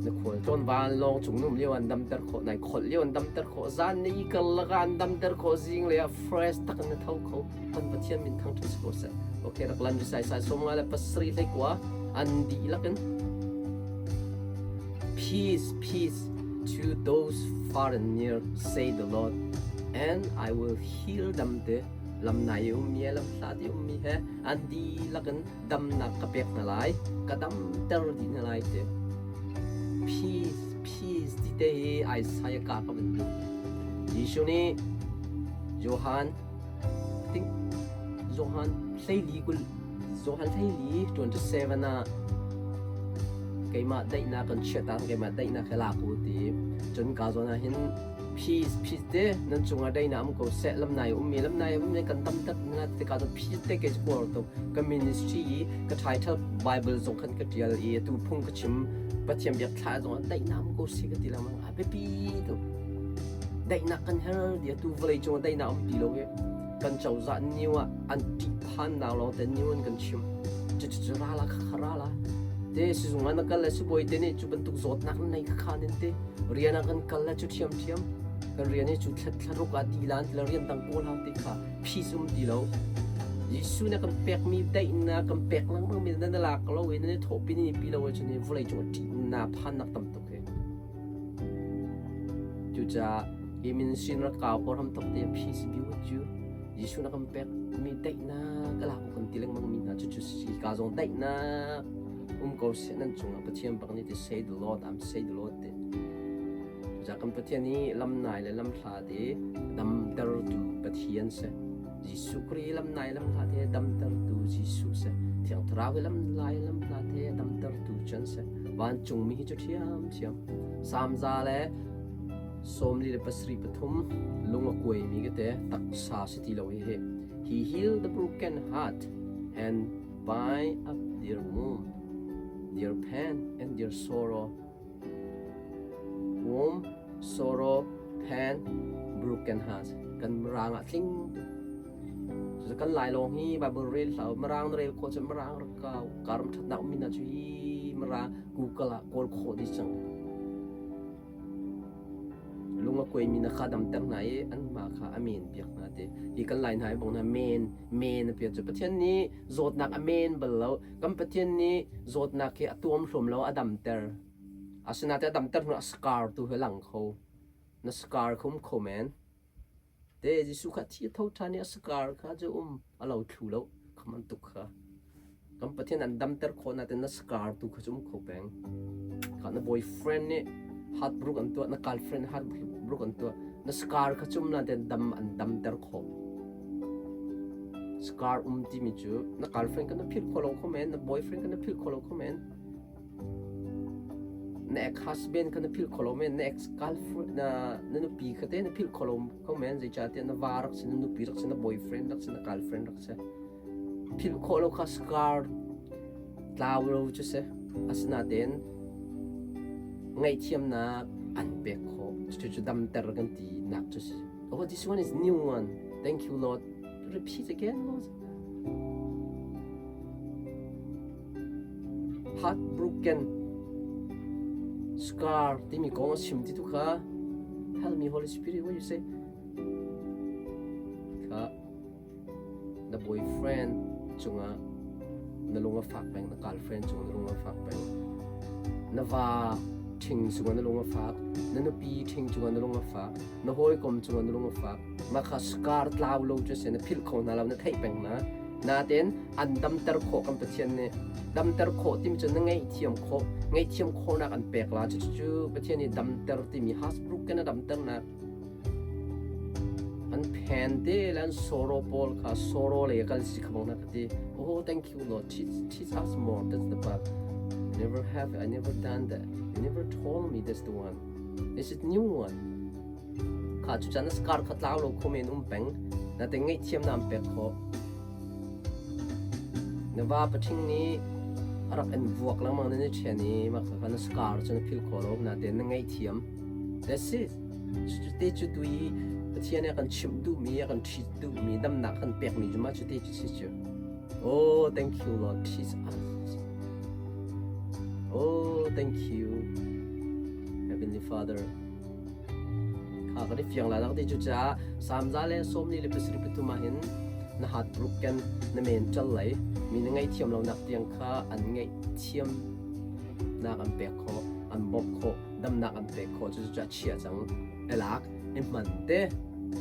Na khual tlawn vanlawng cung num lio an damter khawh, nai kholh lio an damter khawh, zan na i karlak ah an damter khawh, zing lei ah fresh tak in na tho kho. Kan Pathian min thangṭhat si ko seh. Okay, rak lan sai sai 57 hlei kua an dihlak in Peace, peace to those far and near, say the Lord, and I will heal them te. Lam nai i ummi he lam hlat i ummi he an dihlak in damnak ka pek hna lai, ka damter dih hna lai ti. Peace, peace ti te hi Isaiah ka ka van duh. Jesuh nih Johan, I think Johan 14 kul Johan 14 27 ah keimah daihnak kan chiah ta keimah daihnak he lak u ti cun ka zawn ah hin peace peace te nan cungah daihnak um ko seh lamnai ummi lamnai ummi kan tam tak na te ka peace te ke kuar tuk ka ministry i ka title bible zong khan ka tial i tu phung ka chim pathian biak thla zong daihnak um ko seh ka ti lengmang a biapi tuk daihnak kan her dia tu vawlei cungah daihnak um ti lo e kan cozah new ah an ṭih phannak lawng te new an kan chim cucu ra la kha ra la te sizung ah na kal le sibawi te nih cu bantuk zawtnak na nei kha kha nin te rian ah kan kal le cu ṭhiam ṭhiam kan rian hi cu thlaruk ah ti lan ti lo rian dang kawl hau ti kha peace um ti lo Jesuh na kan pekmi daihnak kan pek lengmang mi na na lak lo i na thawhpi ni pi lo ahcun vawlei cung ah ṭihnak phannak tam tuk hi Cucaah hi min sin rak kau kawr ham tok te peace be with you. Jesuh na kan pek mi daihnak ka lak kan ti lengmang mi hna cucu si ka zong daihnak um ko seh nan cungah Pathian bak nih ti say the Lord I'm say the Lord ti. Cucaah kan Pathian hi lam nai le lam hla te damtertu Pathian si. Jesuh Khrih lam nai lam hla te damtertu Jesuh si. Thiang Thlarau hi lam lai lam hla te damtertu chan si. Vancungmi hi cu ṭhiamṭhiam. Salm 173 lung a kuaimi ka te taksa si ti lo hi hi. He healed the broken heart and bind up their wound, their pain and their sorrow. Wound, sorrow, pain, broken heart. Kan mirang ah tling tuk. Kan Lai lawng hi Bible rel hlah u. Mirang na rel khawh cun mirang rak kau. Karam ṭhatnak ummi hna cu hi mirang Google ah kawl khawh dih cang. Lung a kuaimi na kha damter hna i anmah kha a men piak hna ti. Hi kan Lai hna i bong hna men, men a piak cu Pathian nih zawtnak a men bal lo. Kan Pathian nih zawtnak hi a tuamhlawm lo, a damter. Asinain a damter hnu ah scar tu hi a lang kho. Na scar kha um kho men. Te Jesuh kha thi a tho ṭhan i a scar kha cu um a lo thlu lo. Kha bantuk kha. Kan Pathian an damter khawh nain na scar tu kha cu um kho peng. Kha na boyfriend nih heartbroken an tuah, na girlfriend heartbroken an tuah. Na scar kha cu um nain dam an damter khawh. Scar um timi cu na girlfriend kha na philh khawh lo kho men, na boyfriend kha na philh khawh lo kho men. Na ex-husband kha na philh kho lo men, na ex-girlfriend na na nupi kha te na philh kho lo kho men zeicahtiah na va rak si, na nupi rak si, na boyfriend rak si, na girlfriend rak si. Philh khawh lo kha scar tlau lo cu si. Asinain ngaihthiamnak an pek khawh. Cucu damter kan ti nak cu si. Oh, this one is new one. Thank you, Lord. Repeat again, Lord. Heartbroken scar timi kong a chim ti tu kha Help me Holy Spirit what you say kha na boyfriend cungah na lung a fak peng na girlfriend cungah na lung a fak peng na va ṭhing cungah na lung a fak na nupi ṭhing cungah na lung a fak na hawikom cungah na lung a fak mah kha scar tlau lo cu si na philh kho hna lo na theih peng hna natein an damter khawh kan Pathian nih damter khawh timi cu na ngaihthiam khawh ngaihthiam khawhnak an pek la cu cu Pathian nih damter timi Hasbrook in a damternak an phen te le an sorrow pawl kha sorrow lei kal si kha bang na ka ti oh thank you Lord teach, teach us more that's the part I never have I never done that you never told me that's the one this is new one Kha cucan na scar kha tlau lo kho men um peng. Na te ngaihthiam na pek khawh. Na va pathing nih a rak in vuak lengmang na ni ṭhian i mah kha na scar cu na philh khawh lo. Natein na ngaihthiam. That's it. Cu te cu tu i Pathian nih a kan chimh duhmi, a kan ṭhit duhmi, damnak kan pekmi cu mah cu te cu si cu. Oh, thank you Lord, teach us. Oh, thank you, Heavenly Father. Kha kan i fiang lai ti cucaah Salm 143 ah hin na heartbroken na mental lei mi na ngaihthiam lonak tiang kha an ngaihthiam nak an pek khawh an bawmh khawh damnak an pek khawh cucu a chia cang elak i hman te.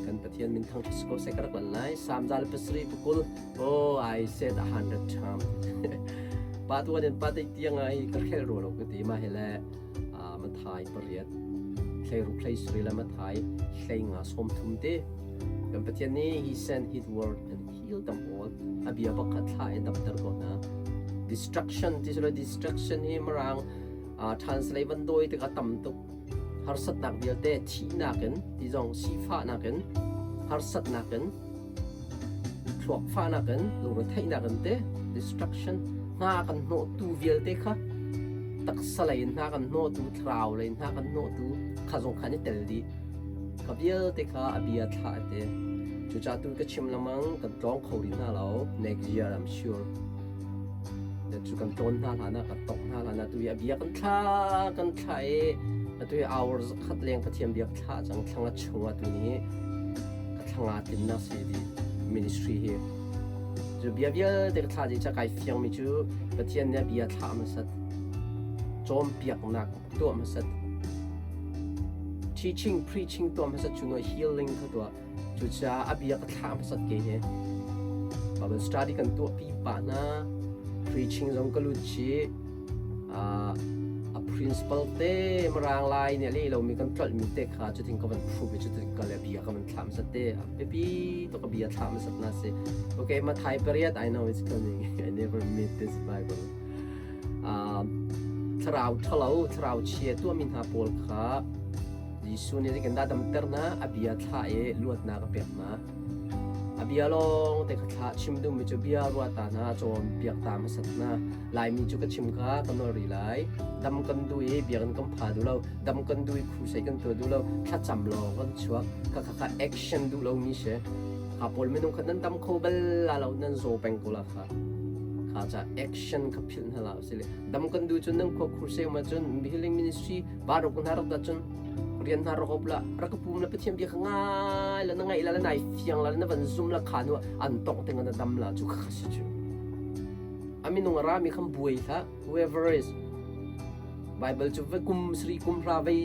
Kan Pathian min thangṭhat si ko seh ka rak lan lai. Psalm 107 pakul. Oh, I said 100 times. Pa tuan in pa te tiang ai ka khel ro lo ka ti ma hele Mathai pariat hlei ruk hlei suri le Mathai hlei nga sawm thum te. Kan Pathian nih he sent his word and healed them all. A bia pakhat thla in damter ko hna. Destruction ti silo destruction hi mirang translate van doi tikah tam tuk. Harsatnak vialte thihnak in ti zong sifahnak in harsatnak in thluak fahnak in lungretheihnak in te destruction hna kan hnawhtu vialte kha taksa lei in hna kan hnawhtu thlarau lei in hna kan hnawhtu kha zong kha an i tel dih. Kha vialte kha a bia thlah a ti. Cucaah tu ka chim lengmang kan tlawng kho rih hna lo. Next year I'm sure. Cu kan tlawn hna hlan ah kan tongh hna hlan ah tu hi a bia kan thla kan thla i atu hi hour zakhat leng Pathian biak thla cang thlanga chung ah tu ni ka thlanga tlinnak si di ministry hi. Cu bia vialte ka thla dih ca kai fiang mi cu Pathian nih a bia thlah hmasat cawnpiaknak tuah hmasat teaching preaching tuah hmasat cu no healing kha tuah. Cucaah a bia ka thlah hmasat ke hi Bible study kan tuah pi pah hna. Preaching zong ka lut chih. A principal te mirang lai nih a leh lomi kan tlolh mi te kha cutin ka van prove i cutin ka le bia ka van thlah hmasat te. A biapi tuk a bia thlah hmasat na si. Okay, Mathai pariat I know it's coming. I never meet this Bible. Thlarau ṭhalo, thlarau chia tuahmi hna pawl kha Jesuh nih zeitindah damter hna? A bia thlah i luatnak a pek hna. A bia lawng te kha thlah chim duhmi cu bia ruah ta hna, cawnpiak ta hmasat hna. Laimi cu ka chim kha ka nawl rih lai. Dam kan duh i biakinn kan pha duh lo. Dam kan duh i crusade kan tuah duh lo. Thlacam lawng kan chuak. Kha kha kha action duh lomi si. Kha pawl minung kha nan dam kho bal la lo, nan zaw peng ko la kha. Kha ca action kha philh hna la usile. Dam kan duh cun nan khua crusade ma cun healing ministry ba ro hna rak da cun rian hna rak op la rak pum la Pathian bia kha ngai la na ngaih la la nai fiang la na van zum la kha nu an tong te na dam la chu kha si chu aminung ra mi kham buai hla whoever is Bible chu va kum sri kum hra vei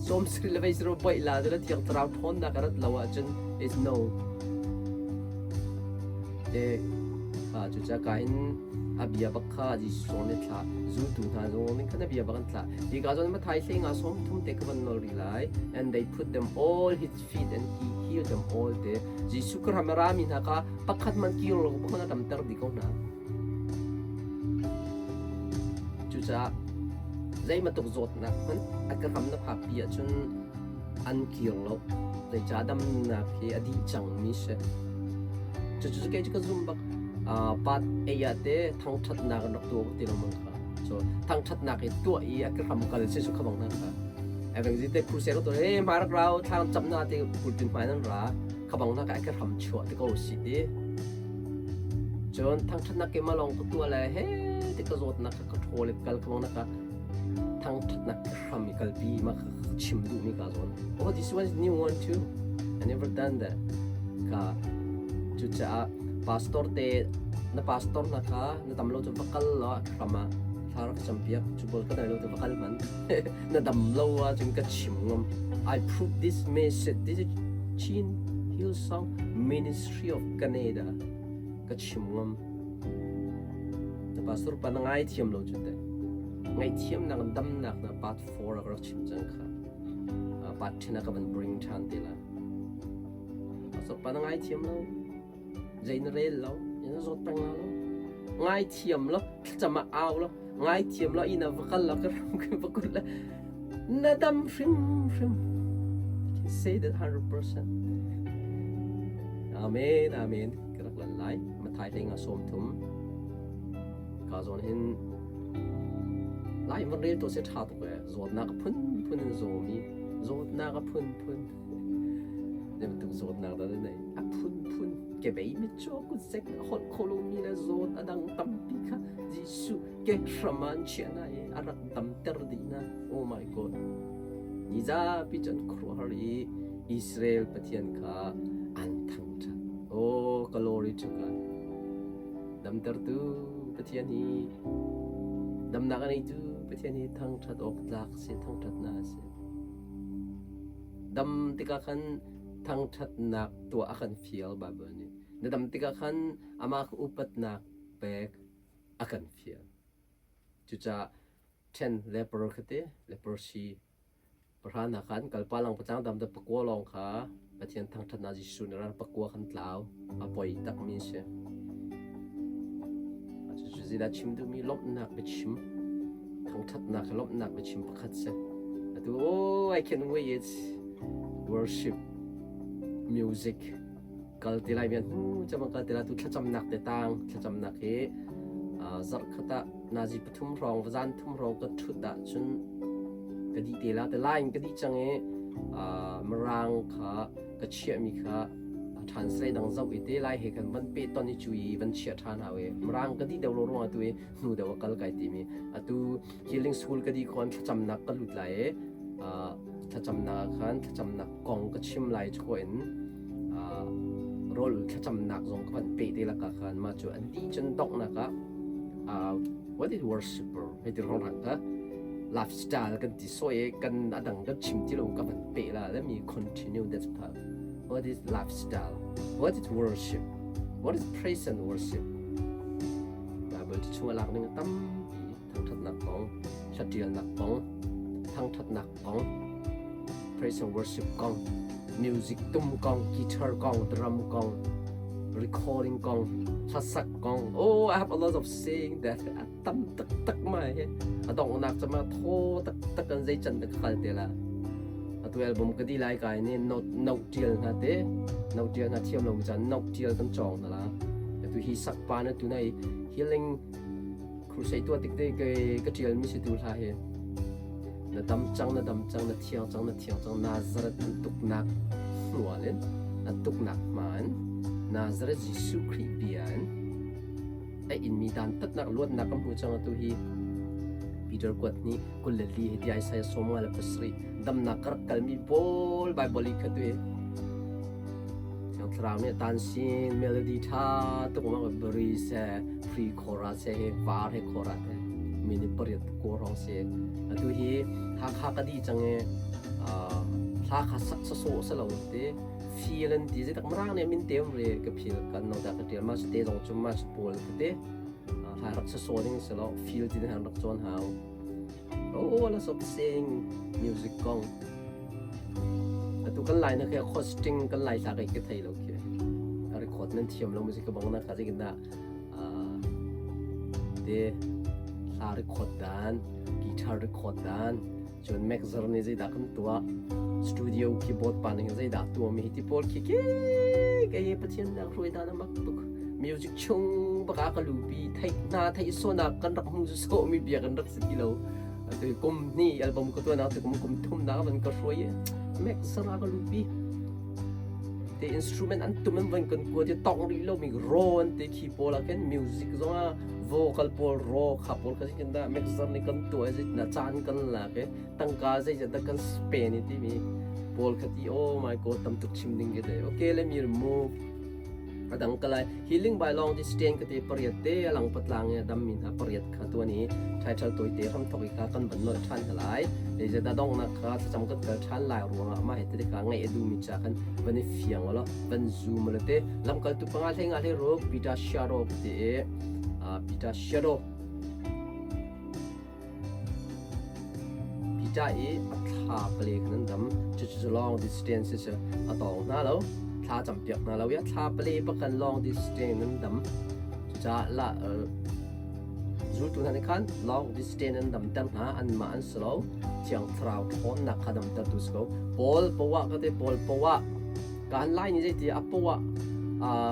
som sri le vei sro boi la la thiang thlarau thon na karat lo ah cun is no te chu cha ka in a bia bak kha Jesuh nih thlah zultu hna zong nih khan a bia bak an thlah. Hi ka zawn Mathai hlei nga sawm thum te ka van nawl rih lai. And they put them all his feet and he healed them all te. Jesuh ka ram a rami hna kha pakhat man kir lo bak na damter dih ko hna. Cucaah zeimatuk zawtnak hmanh a ka ram na phak pi ahcun an kir lo. Zeicah damnak hi a dih cangmi si. Cucu kei cu ka zum bak. Part ei ah te thangṭhatnak an rak tuah ti lo mang kha. So thangṭhatnak i tuah i a ka hram kal si cu kha bang na kha. Evangel te crusade to he ma rak rau thlang chap na te pulpit hmai nan ra kha bang na ka ka hram chuah te ko si ti. Cun thangṭhatnak ke ma long ka tuah le he te ka zawtnak ka ka ṭhawl kal kha bang na ka thangṭhatnak ka hram i kalpi ma kha chim duhmi ka zawn. Oh, this one is new one too. I never done that. Ka cucaah pastor te na pastor na kha na dam lo cu va kal law hram ah thla rak campiak cu bol ka dai lo te va kal man na dam lo ah cun ka chim ngam. I prove this message. This is Chin Hillsong Ministry of Canada. Ka chim ngam. Na pastor pa na ngai thiam lo cu te. Ngaihthiamnak damnak na part 4 ah ka rak chim cang kha. Part 10 ah ka van bring ṭhan te lai. Pastor pa na ngaithiam lo. Zei na rel lo. Na zawt peng la lo. Ngaithiam lo. Thlacam ah au lo. Ngaithiam lo. Inn ah va kal lo. Ka ram ka va kut la. Na dam hrim hrim. I can say that 100%. Amen. Amen. Ka rak lan lai. Mathai hlei nga sawm thum. Ka zawn hin Lai van rel to se ṭha tuk ee. Zawtnak a phunphun in zawmi, zawtnak a phunphun. Zei bantuk zawtnak dah na neih? A phunphun. Kebei mitcaw kutzek a holh kho lomi le zawt a dang tampi kha Jesuh ke hram ah an chiah hna i a rak damter dih hna. Oh my God. Ni zapi cu an khuaruahhar i Israel Pathian kha an thangṭhat. Oh, glory to God. Damtertu Pathian hi damnak a neitu Pathian hi thangṭhat awk tlak si, thangṭhatnak a si. Dam tikah khan Thangṭhatnak tuah a kan fial Baibal nih. Na dam tikah khan amah kha upatnak pek a kan fial. Cucaah ṭhen leper kha ti leprosy pahra hna khan kalpa lang patlang dam da pakua lawng kha Pathian thangṭhatnak Jesuh nih ral pakua khan tlau a poi takmi a si. Cucu zeidah chim duhmi lawmhnak biachim thangṭhatnak hi lawmhnak biachim pakhat si. Atu oh I can wait worship music kal ti lai mian hu chama kal ti lai tu thlacamnak te tang thlacamnak hi zarh khat ah nazi pathum hrawng zan thum hrawng ka thut ah cun ka dih te la te line ka dih cang i mirang kha ka chiahmi kha translate dang zoh i te lai he kan van pe ton i cu i van chiah ṭhan hau i mirang ka dih deuh lo ruang atu i hnu deuh a kal kai timi atu healing school ka dih khon thlacamnak ka lut lai i thlacamnak ah khan thlacamnak kong ka chim lai chuah in rawl thlacamnak zong ka van pe te laka khan mah cu an dih cun donghnak ah what is worshiper hei ti rong rang ka lifestyle kan ti so i kan adang kan chim ti lo ka van pe la let me continue that part. What is lifestyle? What is worship? What is praise and worship? Bible chung a lak ning tampi thangṭhatnak kong, hlatialnak kong, thangṭhatnak kong, praise and worship kong, music tum kong, guitar kong, drum kong, recording kong, hlasak kong. Oh, I have a lot of saying that. A tam taktak mai. A donghnak cama thaw taktak kan zei can ka kal te la. Atu album ka di lai kai ni note note tial hna te note tial hna thiam lo mi chan note tial kan chong na la. Atu hi sak pa na tu nai healing Crusade tuah tik te ka ṭialmi si tu hla hi na dam cang na dam cang na thiang cang na thiang cang Nazareth an tuknak hmual in an tuknak hma in Nazareth Jesuh Khrih bia in a inmi dantatnak luatnak kan hmu cang atu hi Peter kuat nih 24 hi ti Isaiah 57 damnak ka rak kalmi pawl Bible i kha tu hi Thiang Thlarau nih a tan sin melody ṭha tuk ma bari se free chorus se he var he chorus he mini pariat ko rong se atu hi Hakha ka di cang e hla kha sak sa so sa lo te feel an ti zai tak marang ne min tem re ka phil kan no da ka tial ma te zong chum ma pawl ka te hla rak sa so ding se lo feel ti han rak chon hau. Oh, la sop sing music kong. Atu kan lai na khe hosting kan lai thla kai ke thei lo khi. A record nan thiam lo music ka bang na kha jing na te hla record dan, guitar record dan, cun mixer ni zei dah kan tua studio keyboard pa ning zei dah tua mi hi ti pawl khi ke ke Pathian nak hruai dan amak tuk music chung baka ka lupi theih hna theih sonak kan rak hmu so mi bia kan rak si ti lo tu kum ni album ko tuan tu kum kum thum na van ka hruai mek sara ka lupi te instrument an tum an van kan ko te tong ri lo mi ro an te khi pawl ah khin music zong ah vocal pawl ro kha pawl kha sin da mixer ni kan tu ai na chan kan la ke tangka zei da kan spend ti mi pawl kha ti oh my god tam tuk chim ding ke te okay let me remove A dang ka lai. Healing by long distance ka te pariat te alang patlang i a dam mi hna pariat kha tuan i title tawite hramthok i kha kan van nolh ṭhan hna lai. Zeizat donghnak kha thlacam kan kal ṭhan lai ruangah mah hi tete kha ngaih a duhmi ca khan van i fiang law van zoom law te lamkaltu panga hlei nga hlei ruk Peter Shadow ka ti i Peter Shadow Peter i a thla pale khan an dam. Cucu long distance cu a tawng hna lo. Thla campiak hna lo i a thla pale pakhan long distance an dam. Cucaah la zultu hna nih khan long distance an damter hna anmah an si lo. Thiang Thlarau ṭhawnnak kha damtertu si ko. Paul poah ka te Paul poah Kan lai nih zeiti a poah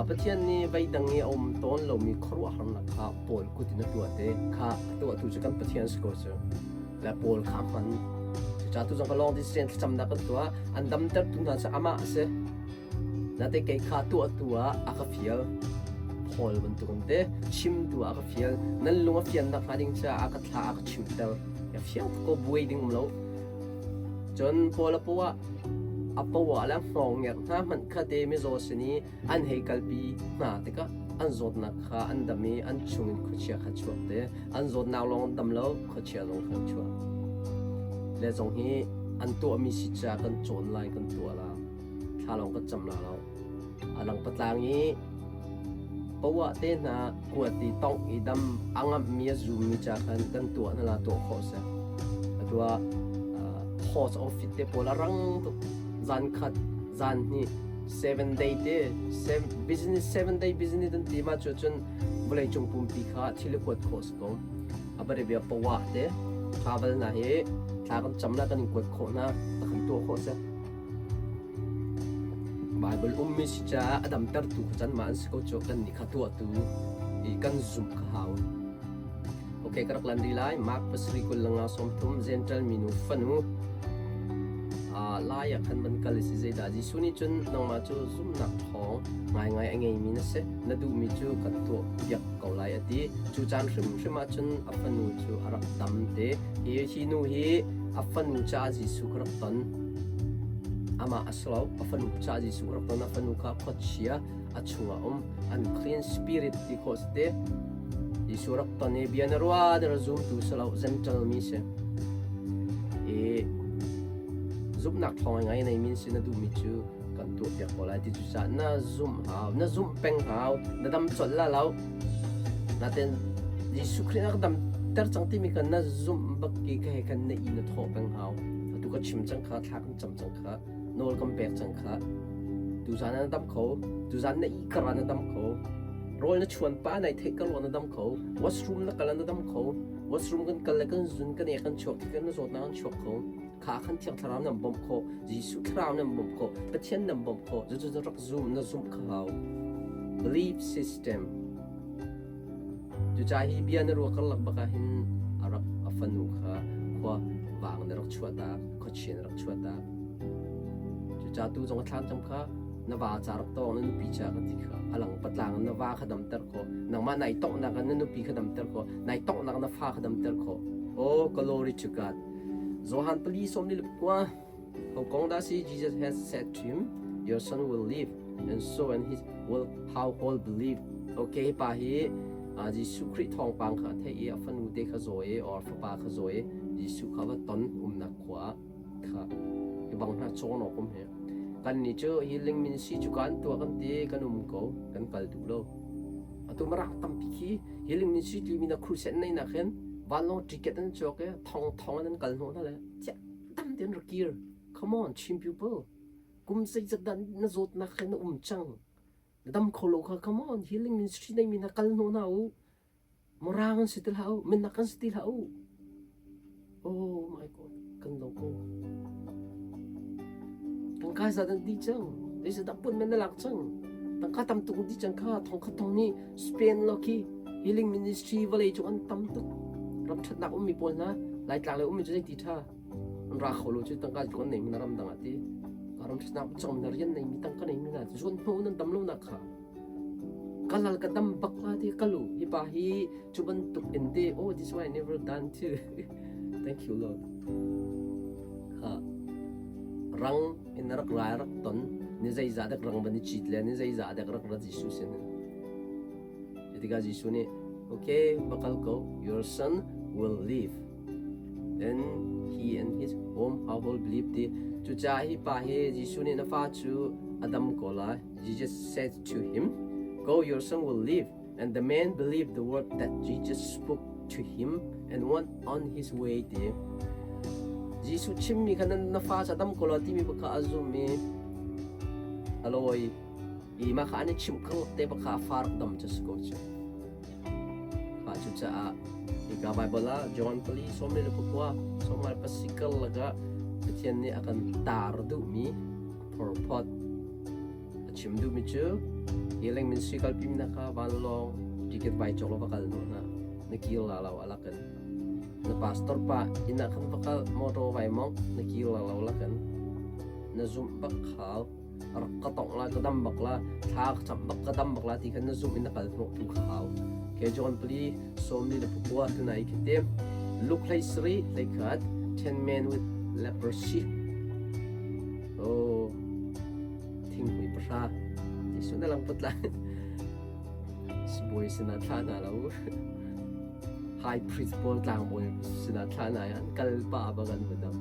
Pathian nih veidang i a um tawn lomi khuaruahharnak kha Paul kut in a tuah te kha a tuahtu cu kan Pathian si ko cu le Paul kha a hman. Cucaah tu zong ka long distance thlacamnak kan tuah an damtertu hna cu amah a si. Nate kei kha tuahtu ah a ka fial. Paul bantuk in te chimtu ah a ka fial. Nan lung a fiannak hnga ding caah a ka thla a ka chimter. A fiang ko buai ding um lo. Cun Paul a poah a poah le hngawng hna hmanh kha te mizaw sin i an hei kalpi hna tikah an zawtnak kha an dam i an chungin khuachia kha chuak te an zawtnak lawng an dam lo khuachia zong kha an chuak le zong hi an tuahmi si ca kan cawn lai kan tuah la. Thla lawng kan cam la lo. A lang patlang i poah te hna kuat i tongh i dam a ngamhmi a zummi ca khan kan tuah na la tuah khawh si. Atu ah post office te pawl a rang tuk. Zan khat, zan hnih, 7 day te, business 7 day business an ti ma cu cun vawleicung pumpi kha thil i kuat khawh si ko. A bari bia poah te travel na hi thla kan cam la kan in kuat khawh na ta kan tuah khawh si. Baibal ummi si caah a damtertu kha can mah an si ko cu kan nih kha tuahtu i kan zumh kha hau. Okay, ka rak lan rih lai. Mark 7:23 Gentile minu fanu lai ah khan van kal si zeidah Jesuh nih cun nangmah cu zumhnak ṭhawng ngaingai a ngeimi na si na duhmi cu kan tuah piak ko lai a ti cu caan hrimhrim ah cun a fanu cu a rak dam te hi hi nu hi a fanu caah Jesuh ka rak ton Amah a si lo, a fanu caah Jesuh rak ton. A fanu kha khuachia a chungah um, unclean spirit ti khawh si te. Jesuh rak ton i bia na rua na zumtu si lo, Gentile mi si. I zumhnak thawng ngai nei min si na duhmi cu kan tuah piak ko lai ti cu caah na zumh hau, na zumh peng hau, na dam colh la lo. Natin Jesuh Khrih na ka dam ter cang timi kan na zumh bak ki ka he kan na i na thawh peng hau. Atu ka chim cang kha thla kan cam cang kha nawl kan pek cang kha tuzan na dam kho tuzan na i kar na dam kho rawl na chuan pa nai theih ka na dam kho washroom na kal na dam kho washroom kan kal le kan zun kan ek kan chuak khi kan zawt na kan chuak kho kha khan thiang thlarau nan bawmh kho Jesuh thlarau nan bawmh kho Pathian nan bawmh kho cu cu rak zum na zumh kha hau belief system Cucaah hi bia na ruah karlak bak ah hin a rak a fanu kha khua vang na rak chuahtak, khuachia na rak chuahtak. Cucaah tu zong a thlangcam kha na va ca rak tawng, na nupi ca ka ti kha a lang patlang in na va kha damter khawh. Nangmah nai tonghnak ah na nupi kha damter khawh. Nai tonghnak na fa kha damter khawh. Oh, glory to God. Johan 4:29 How kong dah si Jesus has said to him, Your son will live, and so and his will household believe. Okay, pa hi Jesuh Khrih thawngpang kha theih i a fanu te kha zaw i or fapa kha zaw i Jesuh kha va ton umnak khua kha hi bang hna cawn awk um hi. Kan nih cu healing ministry cu kan tuah kan ti kan um ko kan kal duh lo. Atu marang tampi khi healing ministry timi na crusade nei nak hin vanlawng ticket an cawk i thong thong an kal hnawh hna le tam tein rak kir. Come on, Chin people. Kum zeizat dah na zawtnak he na um cang. Na dam kho lo kha, come on, healing ministry nei mi hna kal hnawh hna u. Mirang an si ti hlah u, minak an si ti hlah u. Oh my God, kan lo ko. Tangka za dan di cang. Zeizat dah pun men na lak cang. Tangka tam tuk di cang kha, thong khat thong nih Spain lo khi healing ministry vawlei cung an tam tuk. Ram ṭhatnak ummi pawl hna, Laitlang le ummi cu zei ti ṭha. An ra kho lo cu tangka cu an nei mi na ram dang ah ti. Ram ṭhatnak cong na rian nei mi tangka nei mi na zuan hnu nan dam lo nak kha. Kalal ka dam bak la ti kalu. Hi pa hi cu bantuk in te oh this why I never done too. Thank you Lord. Ha rang in rak rai rak ton ni zeizah dek rang van i cit le ni zeizah dek rak ra Jesuh sin in. Tikah Jesuh nih, Okay, va kal ko, your son will live. Then he and his home household believed ti. Cucaah hi pa hi Jesuh nih na fa cu a dam ko lai. Jesus said to him, Go, your son will live. And the man believed the word that Jesus spoke to him and went on his way ti. Jesuh chimmi kha na fa cu a dam ko lai timi baka a zum i a lawi i mah kha an i chimh ko te baka a fa rak dam cu si ko cu. Kha cucaah hika Bible ah John 4 29 songal pasikal lakah Pathian nih a kan tar duhmi phorphot A chim duhmi cu healing ministry kalpi mi hna kha vanlawng ticket vai cawk law va kal hnawh hna. Na kir la lo alak in. Na pastor pa inn ah khan va kal motor vai mong na kir la lo alak in. Na zumh bak khal rak ka tongh la ka dam bak la thla ka cam bak ka dam bak la ti khan na zumh in na kal hnawh tu kha hau. Ke John pali sawmli le pakua tunai khi te Luke hlei sarih hlei khat 10 men with leprosy. Oh Thinghmui pahra Jesuh na lang put lai. Sibawi sinah thlah hna lo. High priest pawl tlangbawi sinah thlah hna i an kal pah bak an va dam.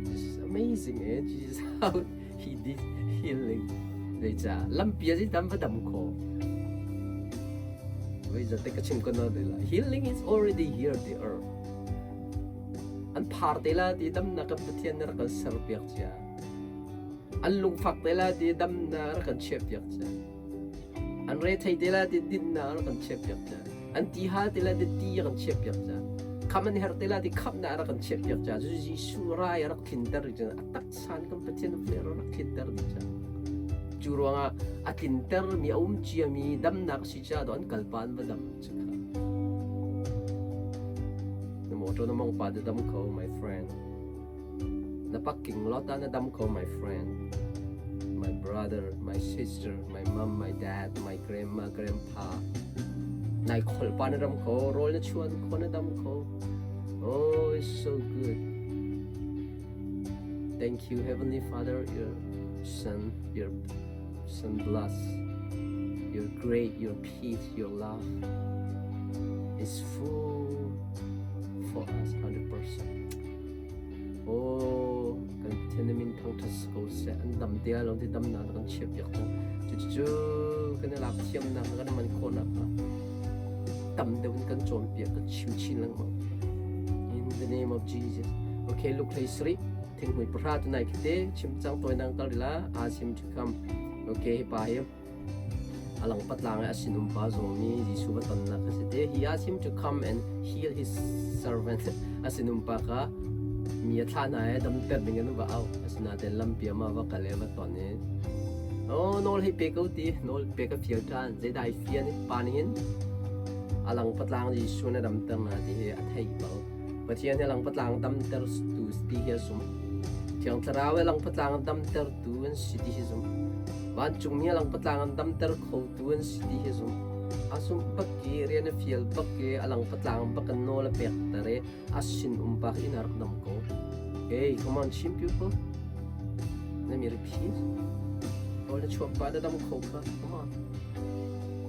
This is amazing eh Jesus how he did Healing. Zeicah lampi ah zeitam va dam kho. Voi zate ka chim ko na la. Healing is already here the earth. An phar te la ti damnak kan Pathian na rak kan ser piak cia. An lungfak te la ti damnak rak kan chiah piak cia. An rethei te la ti dinnak rak kan chiah piak cia. An ti hal te la ti ti kan chiah piak cia. Kham an her te la ti khamnak rak kan chiah piak cia. Cu Jesuh rai a rak tlinter ri a taksan kan Pathian fle rak tlinter dih cia. Cu ruangah a tlinter mi a um cia mi damnak si ca do an kalpa an va dam cu kha. Na motor na mong pa da dam ko my friend. Na parking lot ah na dam ko my friend. My brother, my sister, my mom, my dad, my grandma, grandpa. Nai kholh pa na dam ko, rawl na chuan kho na dam ko. Oh, it's so good. Thank you, Heavenly Father, your Son, your Son bless, your great, your peace, your love is full for us 100%. Oh, kan Pathian min thangṭhat si ko seh. An dam te lo ti damnak kan chiah piak cang. Cucu kan i lak thiamnak kan man khawhnak hnga tam deuh in kan cawnpiak kan chim chin lengmang. In the name of Jesus. Okay, Luke hlei sarih thinghmui pahra tu nai khite chim cang toi nang kal rila ask him to come. Okay, hi pa hi alang patlang i a sinum pa zawmi Jesuh va tonnak a si te. He asked him to come and heal his servant. A sinum pa kha mi a thlah hna i damter ding in va au. Asinain lampi ah va kal i va ton i oh nawl hei pe ko ti nawl pe ka fial ṭhan zeidah ai fian i pa nih hin alang patlang Jesuh na damter na ti hi a theih bal. Pathian hi alang patlang damter tu ti hi a sum. Thiang Thlarau hi alang patlang damter tu an si ti hi zum. Vancungmi alang patlang an damter khotu an si ti hi zum. A sum bak i rian a fial bak i alang patlang bak an nawl a pek ter i a sin um bak in a rak dam ko. Hey, come on, Chin people. Let me repeat. Rawl na chuak pa na dam kho kha. Come on.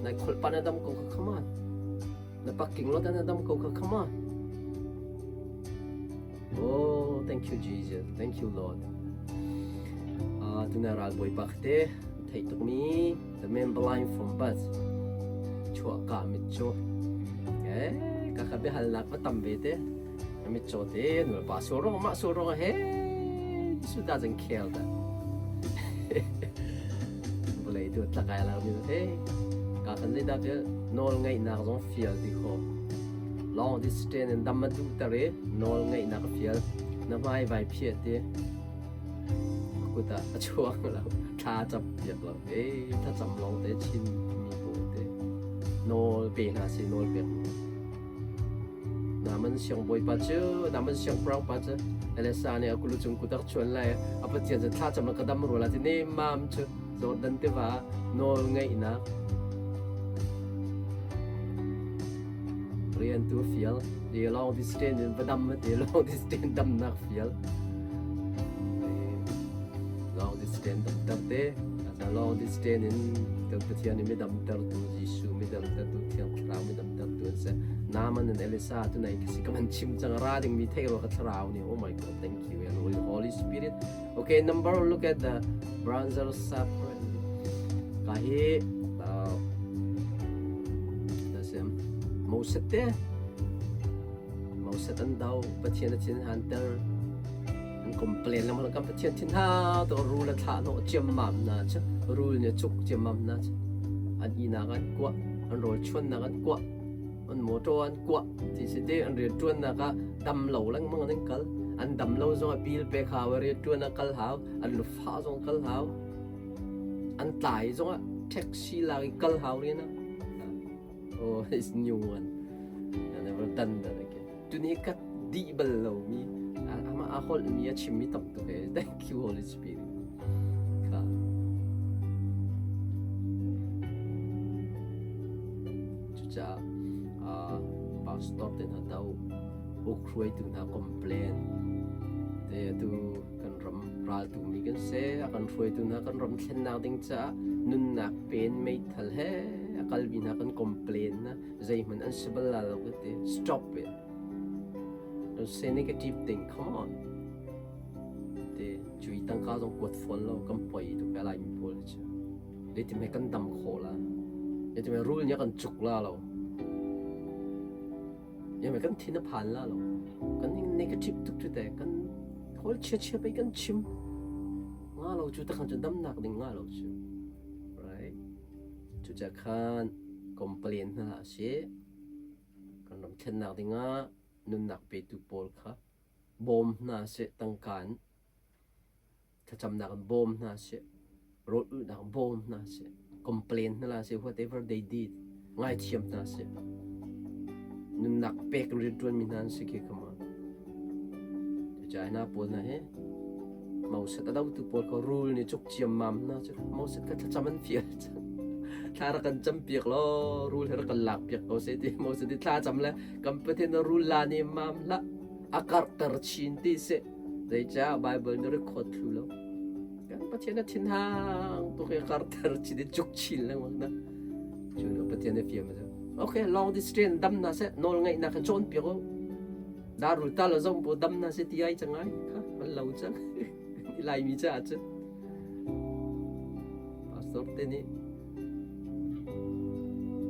Nai kholh pa na dam ko kha. Come on. Na parking lot na dam ko kha. Come on. Oh, thank you Jesus. Thank you Lord. Tuna ral bawipa te theih tukmi the man blind from birth chuah ka mitcaw eh ka ka biahalnak va tam ve te mitcaw te nu pa so rong mah so rong he su da zeng khel da vawlei tu tlakai la mi he ka kan zei da che nawl ngeihnak zong fial ti kho long distance in dam duh ter i nawl ngeihnak fial na hmai vai phiah ti kut ah a chuak lo thla cap piak lo e thlacam lawng te chin mi pawl te nawl pe hna si nawl pek Naman siangbawipa cu naman siangpahrang pa cu Elisa nih a kulu cung kutak chuan lai a pathian cu thlacam ka dam rua la ti ne mam cu Jordan tiva nawl ngeihnak rian tu fial di long distance in va dam ti long distance damnak fial long distance damter te long distance in kan Pathian i mi damtertu Jesuh mi damtertu Thiang Thlarau mi damtertu an si Naaman and Elisa tu nai kasi ka man chim cang ra ding mi thei ro ka thlarau ni oh my god thank you and Holy Spirit okay number look at the bronzer separately ka hi Moses te Moses an do Pathian a thin hanter an complain lam kan Pathian thin ha to rul a thlah no chiammam na chu rul ne chuk chiammam na chu an inak an kuah an rawl chuannak an kuah an motor an kuah ti si te an rian tuannak ah dam lo lengmang an kal an dam lo zong a bill pek hau rian tuan a kal hau an lufa zong kal hau an tlai zong ah taxi lak i kal hau rian ah oh it's new one I never done that again tuni ka dih bal lo mi ama a holh mi a chim mi tam tuk e thank you Holy Spirit kha cucaah pastor te hna do uk hruaitu hna complain te tu kan ram raltu mi kan si a kan hruaitu hna kan ram thlennak ding caah nunnak pen meithal he a kalmi hna kan complain na zeihmanh an si bal la lo ka ti stop it don't say negative thing come on ti. Cu i tangka zong kuat fawn lo kan poi tuk e Laimi pawl hi cu. Zeitin he kan dam khawh la. Zeitin he rul nih a kan cuk la lo. Yame kan thin a phan la lo. Kan negative tuk cu te kan hawl chia chia pei kan chim. Nga lo cu takhan cu damnak ding nga lo cu. Right? Cucaah khan complain hna hlah sih. Kan ram thlennak dingah nunnak petu pawl kha bawm hna seh, tangka in thlacamnak in bawm hna seh, rawl ulhnak bawm hna seh, complain hna hlah seh, whatever they did, ngaithiam hna seh. Nunnak pek rianṭuanmi hna an si khi come on. Cucaah hna pawl hna hi Moses a dotu pawl kha rul nih cuk ciammam hna cu Moses kha thlacam an fial thla rak kan cam piak law rul he rak kan lak piak ko seh ti Moses nih thla cam le kan Pathian rul la nih mam hlah a karhter chin ti seh zeicah Bible nih record thlu lo kan Pathian a thinhang tuk i karhter chin i cuk chin lengmang na cu nu Pathian a fiam okay long distance dam na seh nawl ngeihnak kha cawn piak u Darul tal a zong bu dam na si ti ai cang ai kha man lo cang Laimi caah cun pastor te nih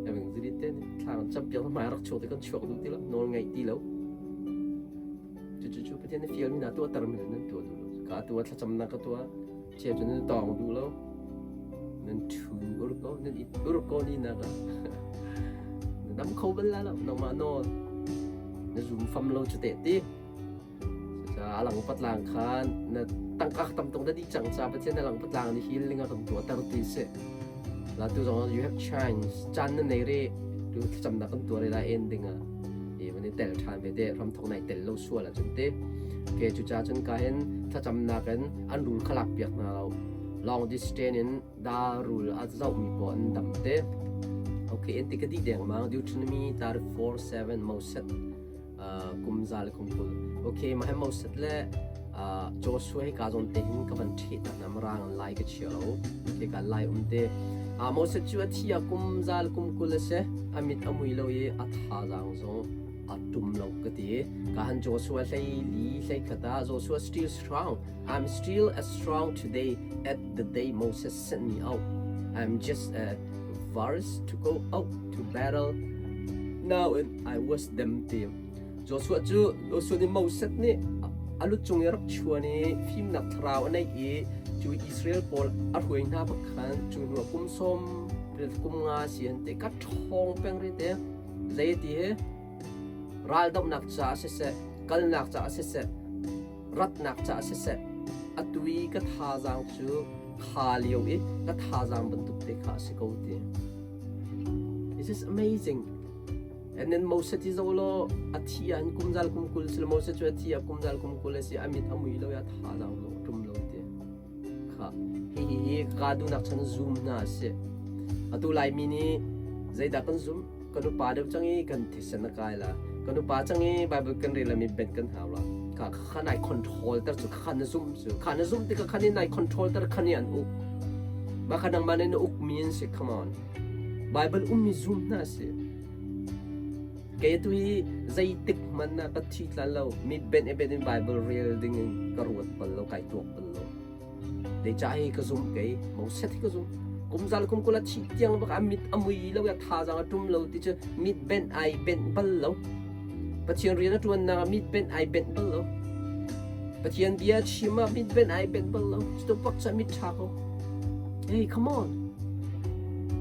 evangelist te nih thla kan cam piak hmai rak chuak te kan chuak duh ti lo nawl ngeih ti lo cu cu cu Pathian nih fial mi na tuah ter mi nan tuah duh lo ka tuah thlacam na ka tuah cheu cu nan tawng duh lo nan thu ur ko nan it ur ko ni na ka na dam kho bal la lo nangmah nawl na zum fam lo cu te ti cucaah a lang patlang khan na tangka tam tung na di cang ca Pathian na lang patlang ni healing a kan tuah ter ti si la tu zong you have chance caan na nei re tu thlacamnak kan tuah re la ending ah i van i tel ṭhan ve te ram thok nai tel lo sual ahcun te ke cuca cun ka hin thlacamnak in an rul kha lak piak hna lo long distance in da rul a zoh mi pawl an dam te okay en ti ka di deng mang Deuteronomy 34 7 Moses kum za le kum kul okay ma he Moses le Joshua hi ka zawn te hin ka van ṭhe tak na marang an lai ka chia lo okay ka lai um te Moses cu a thi a kum za le kum kul a si a mit a mui lo i a thazaang zong a tum lo ka ti ka han Joshua hlei li hlei khat ah Joshua still strong I'm still as strong today at the day Moses sent me out I'm just a virus to go out to battle now and I was them ti Joshua cu Joshua nih Moses nih a lu cung i rak chuan i fimnak thlarau a neih i cu Israel pawl a hruai hna bak khan cu hnu ah kum sawm kum nga si an ti ka ṭhawng peng ri te zei ti hi raldohnak caah siseh kalnak caah siseh ratnak caah siseh atu i ka thazaang cu kha lio i ka thazaang bantuk te kha a si ko ti This is amazing. And then Moses ti zo law a thi ah hin kum zal kum kul sila Moses cu a thi ah kum zal kum kul a si a mit a mui lo i a thazaang zong a ṭum lo ti kha hi hi hi ka duhnak chan zoom hna a si atu Laimi nih zeidah kan zum kan upa deuh cang i kan thisen a kai la kan upa cang i Bible kan rel mi ben kan hau la kha kha nai control ter cu kha na zum cu kha na zum tikah kha ni nai control ter kha ni an uk mah kha nangmah nih na uk mi an si come on Bible ummi zum hna si. Kei tu hi zeitik hmanh ah ka thi tlan lo. Mi ben e ben in Bible rel ding in ka ruat bal lo, kai tuak bal lo. Zeicah hi ka zum kei, Moses hi ka zum. Kum zal kum kul a thi tiang bak a mit a mui lo, a thazaang a tum lo ti cu mit ben ai ben bal lo. Pathian rian a tuan nak ah mit ben ai ben bal lo. Pathian bia chim ah mit ben ai ben bal lo. Cu pak cu mit tha ko. Hey, come on.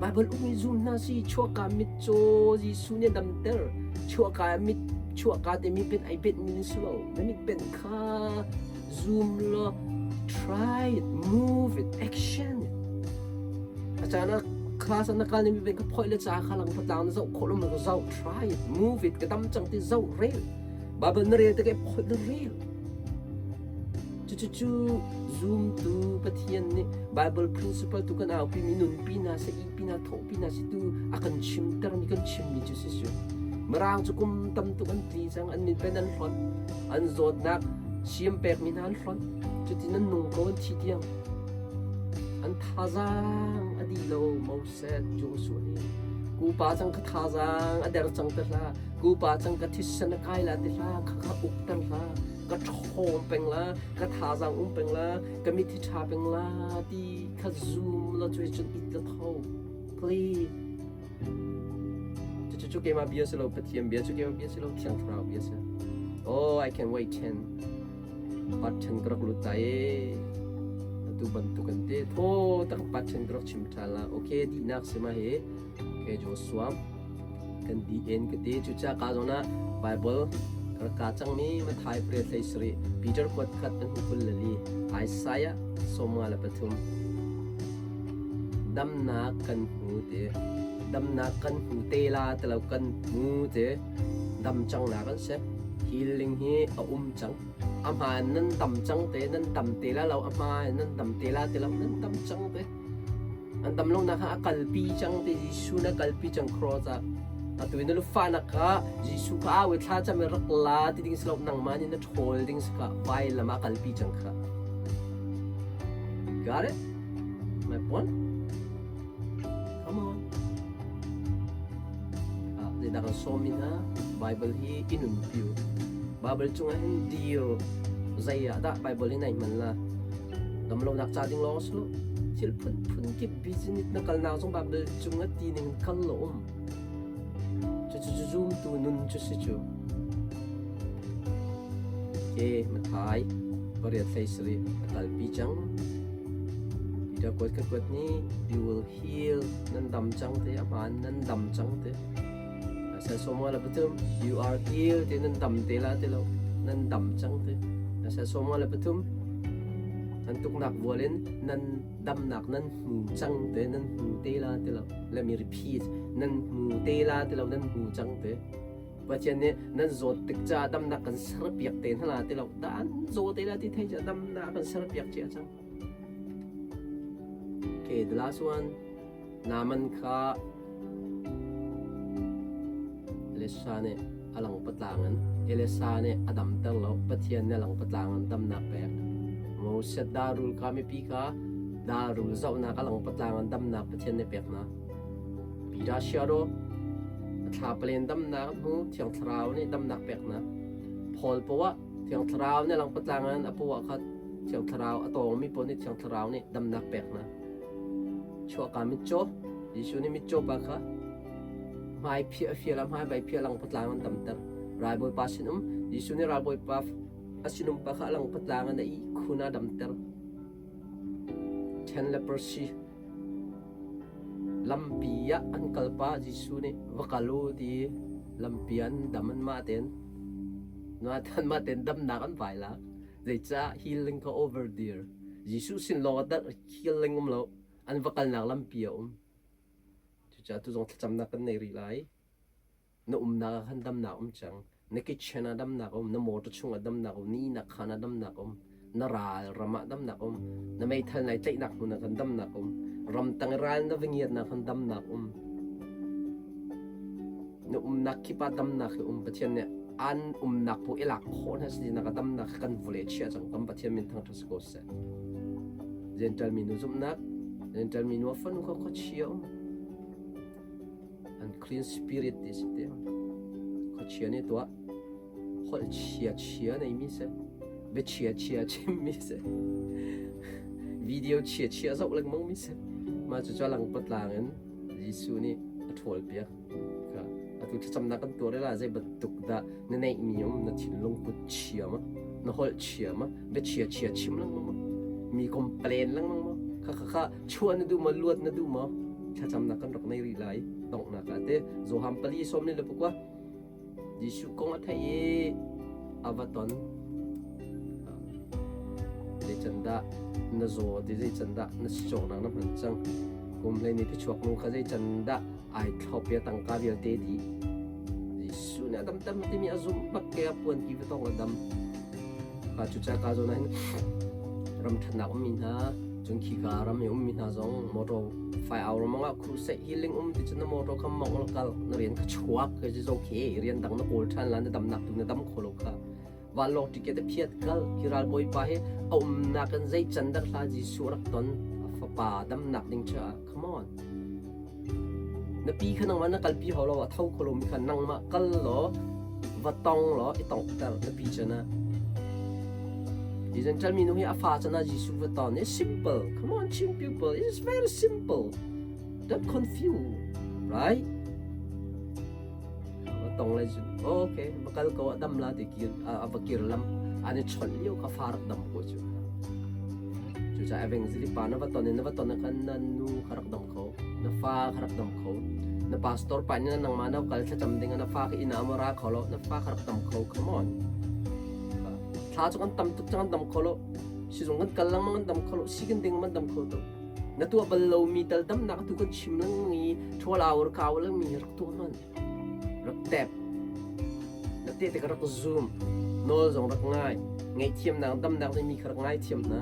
Bible um i zum hna si chuahka mitcaw Jesuh nih a damter. Chuahka mit chuahka te mi pen ai benh mi si lo. Na mit pen kha zoom law try it, move it, action it. A caan ah class ah na kal ni mi pen ka phoih le ca kha lang patlang na zoh khawh lo ma zoh try it, move it, ka dam cang ti zoh rel. Bible na rel te ke phoih na rel. Cucu zumtu Pathian nih Bible principle tu kan aupi mi nunpi hna seh, ihpi hna, thawhpi hna seh tu a kan chimter mi kan chimmi cu si cu. Mirang cu kum tam tuk an tli cang, an min pen an hlonh, an zawtnak siam pek mi hna an hlonh. Cutin an nung ko an thi tiang. An thazaang a dih lo Moses Joshua hi. Kupa cang ka thazaang a der cang te hlah, kupa cang ka thisen a kai la te hlah, kha kha ukter hlah. Ka ṭhawng peng la, ka thazaang um peng la, ka mit hi ṭha peng la ti kha zum la cu cun it la tho. Please. Cucu cu keimah bia si lo, Pathian bia cu keimah bia si lo, Thiang Thlarau bia si. Oh, I can wait 10. Part 10 ka rak lut ta e. Atu bantuk an te. Tho tak part 10 ka rak chim ṭhan la. Okay, dihnak si ma hi. Okay, Joshua. Kan DN ka ti. Cucaah ka zawn ah Bible ka rak ka cangmi Matthai pariat hlei sarih, Peter kuat khat an hu 24, Isaiah 53. Damnak kan hmu ti. Damnak kan hmu te la ti lo kan hmu ti. Dam cang nak an si. Healing hi a um cang. A hmaan nan dam cang te, nan dam te la lo, a hmaan nan dam te la ti lo, nan dam cang te. An dam lonak kha a kalpi cang ti Jesuh na kalpi cang cross ah. Atu in na lufanak kha Jesuh kha au i thla cam i rak la ti ding si lo nangmah nih na ṭhawl ding si kha vailam ah kalpi cang kha. Got it? My point? Come on. Ah, zeidah kan sawm mi hna? Bible hi i nunpi u. Bible cungah hin dir zei ah dah Bible hi nai hman la? Damlonak ca ding lawng si lo. Thil phunphun kip business na kalnak zong Bible cung ah ti ning kal lo um. Cucu cu zumtu nun cu si cu. Ke Mathai pariat hlei sarih a kalpi cang. Peter kuat ka kuat ni you will heal nan dam cang te a hmaan nan dam cang te. Sal sawma la pathum you are healed te nan dam te la te lo nan dam cang te. Sal sawma la pathum nan tuknak vual in nan damnak nan hmu cang te nan hmu te la te lo. Let me repeat nan hmu te la te lo nan hmu cang te. Pathian nih nan zawt tik ca damnak kan serpiak te hna la te lo dan zaw te la ti thei ca damnak kan serpiak cia cang. Okay, the last one. Naaman kha Elisha nih a lang patlang in Elisha nih a damter lo. Pathian nih a lang patlang in damnak pek. Moses darul kha mipi kha darul zohnak a lang patlang in damnak Pathian nih pek hna. Peter siaro a thla palen damnak hmu Thiang Thlarau nih damnak pek hna. Paul poah Thiang Thlarau nih lang patlang in a poah kha Thiang Thlarau a tawngmi pawl nih Thiang Thlarau nih damnak pek hna. Chuahka mitcaw, Jesuh nih mitcaw pa kha hmai phiah fial ah hmai vai phiah lang patlang an damter. Ralbawipa sinum, Jesuh nih ralbawipa a sinum pa kha a lang patlang in a ihkhun a damter. Ten leprosy lampi ah an kal pa Jesuh nih va kal u ti lampi an dam an mah ten mah ten damnak an vai lak. Zeicah healing kha over there? Jesuh sin lawng ah healing um lo. An va kalnak lampi a um. Cucaah tu zong thlacamnak kan nei rih lai. Na umnak ah khan damnak um cang. Na kitchen ah damnak um, na motor chung ah damnak um, na ihnak khaan ah damnak um, na ral ram ah damnak um, na meithal nai tlaihnak hmun ah khan damnak um, ramtang i ral na va ngiatnak khan damnak um. Na umnak kip ah damnak hi um. Pathian nih an umnak pu i lak khawh hna si nak damnak kan vule chia cang kan Pathian min thangṭhat si ko seh. Gentile minu zumhnak, Gentile minu a fanu kha khuachia um. Unclean spirit ti si te. Khuachia nih tuah holh chia chia nei mi seh, bia chia chia chim mi seh, video chia chia zoh lengmang mi seh. Mah cu cu lang patlang in Jesuh nih a ṭhawl piak. Atu thlacamnak kan tuah la zei bantuk dah na neihmi um na thinlung put chia ma na holh chia ma bia chia chia chim lengmang ma mi complain lengmang ma kha kha kha chuah na duh ma luat na duh ma thlacamnak kan rak nei rih lai donghnak ah te Johan pali som ni le pakua Jesuh kong a theih i a va ton zei can dah na zaw ti zei can dah na sicawknak na hman cang kum hlei ni phichuak nu kha zei can dah ai thlop i a tangka vialte dih Jesuh nih a damter timi a zumh bak ke a puan ki va tong a dam ka cuca ka zawn ah hin ram ṭhatnak ummi hna cun khika ram i ummi hna zong motor fai au ramang ah crusade healing um ti cun na motor kha mong la kal na rian kha chuak ke ji zo ke rian dang na kawl ṭhan la na damnak tu na dam kho lo kha vanlawng ticket a phiat kal hi ralbawipa hi a umnak in zei can dah hla Jesuh rak ton a fapa damnak ding cha come on na pi kha nangmah na kalpi hau lo a tho kho lomi kha nangmah kal law va tong law i tongter na pi chan ah. Hi Gentile minu hi a fa can ah Jesuh va ton. It's simple. Come on, Chin people. It's very simple. Don't confuse. Right? Va tong le cun okay va kal ko a dam la ti kir a va kir lam an i chawnh lio kha fa rak dam ko cu. Cucaah evangelist pa na va ton in na va ton ah khan na nu kha rak dam kho, na fa kha rak dam kho. Na pastor pa nih nangmah na kal thlacam ding ah na fa kha inn ah ma ra kho lo, na fa kha rak dam kho. Come on. Thla cu kan tam tuk cang an dam kho lo. Sizung kan kal lengmang an dam kho lo. Si kan ding an dam kho to. Na tuah bal lomi tal damnak tu kan chim lengmang i ṭhawl au kau lengmi rak tuah hman. Rak tep. Na te te ka rak zoom. Nawl zong rak ngai. Ngaihthiamnak damnak mi kha rak ngaithiam hna.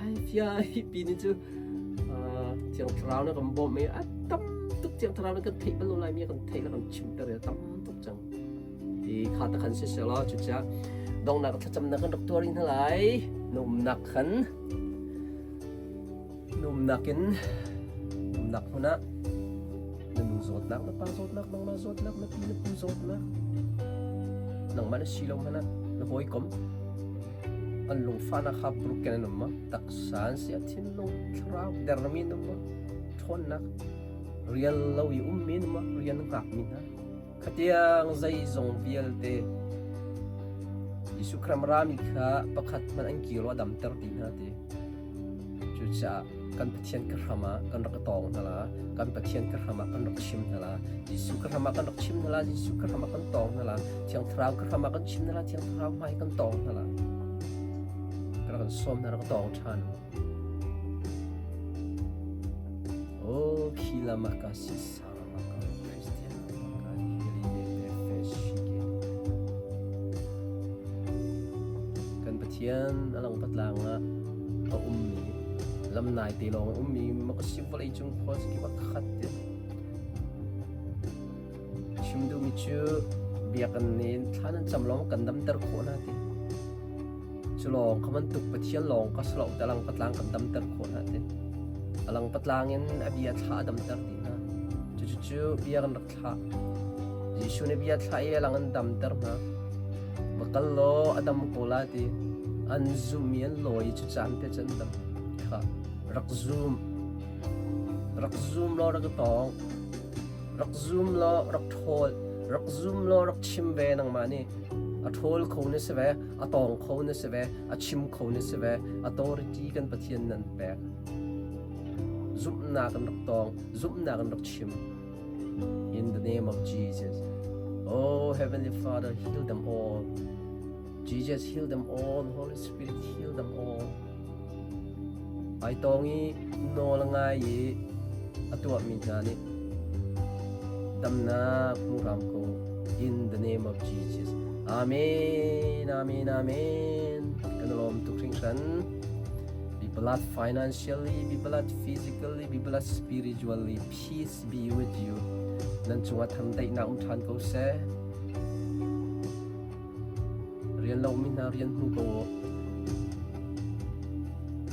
Ai fia hi pi ni cu Thiang Thlarau na kan bawmh i a tam tuk Thiang Thlarau na kan theih bal lo lai mi kan theih la kan chim ter i tam tuk cang. Ti kha ta khan si selaw cucaah donghnak thlacamnak kan rak tuar hna lai. Na umnak khan na umnak in umnak hmun ah na nu zawtnak, na pa zawtnak, nangmah zawtnak, na pi na pu zawtnak, nangmah na si lo hmanh ah na hawikom an lungfahnak kha broken an um ma taksa an si a thinlung thlarau dermi an um ma ṭhawnnak rial lo i ummi an um ma rian hngakmi hna Khatiang zeizong vialte Jesuh Khrih rami kha pakhat hmanh an kir a damter dih hna ti. Cucaah kan Pathian ka hram ah kan rak tawng hna la, kan Pathian ka hram ah kan rak chim hna la, Jesuh ka hram ah kan rak chim hna la, Jesuh ka hram ah kan tawng hna la, Thiang Thlarau ka hram ah kan chim hna la, Thiang Thlarau hmai kan tawng hna la. Ka rak kan sawm hna rak tawng ṭhan. Oh, khila makasi Kan Pathian a langpatlang ah a ummi lamnai te lawng a ummi makasi vawlei cung khua kip a khat te. Chim duhmi cu biakinn in thla nan cam lawng kan damter khawh hna ti. Cu lawng kha bantuk Pathian lawng ka salo te lang patlang kan damter khawh hna ti. A lang patlang in a bia thla a damter dih hna. Cucu bia kan rak thlah. Jesuh nih bia thlah i a lang an damter hna. Va kal law a dam ko la ti. An zum i an lawi i cu caan te cu an dam. Kha rak zum. Rak zum law rak tawng. Rak zum law rak ṭhawl. Rak zum law rak chim ve nangmah nih. A ṭhawl kho na si ve, a tawng kho na si ve, a chim kho na si ve. Authority kan Pathian nan pek. Zumhnak an rak tawng, zumhnak an rak chim. In the name of Jesus. Oh, Heavenly Father, heal them all. Jesus, heal them all. Holy Spirit, heal them all. Ai tawng i nawl ngai i a tuahmi hna nih damnak hmu hram ko in the name of Jesus. Amen, amen, amen. Kan lawm tuk hringhran. Be blessed financially, be blessed physically, be blessed spiritually. Peace be with you. Nan cungah thamdaihnak um ṭhan ko seh. Rian lomi hna rian hmu ko u.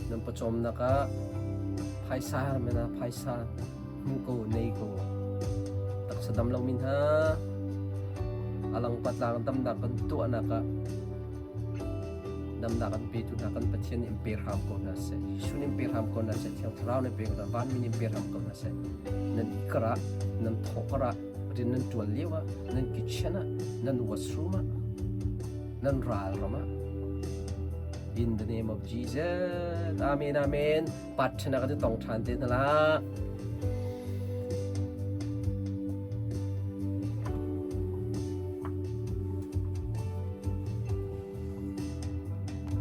Nan pawcawmnak ah phaisa men ah phaisa hmu ko nei ko. Taksa dam lomi hna alang patlang damnak kan tuahnak ah damnak an petu hna kan Pathian in pe hram ko hna seh. Jesuh in pe hram ko hna seh. Thiang Thlarau nih pe ko hna. Vanmi nih pe hram ko hna seh. Nan i karah, nan thawh karah, rian nan ṭuan lio ah, nan kitchen ah, nan washroom ah, nan ral ram ah. In the name of Jesus. Amen, amen. Pathian ka tong ṭhan te hna la.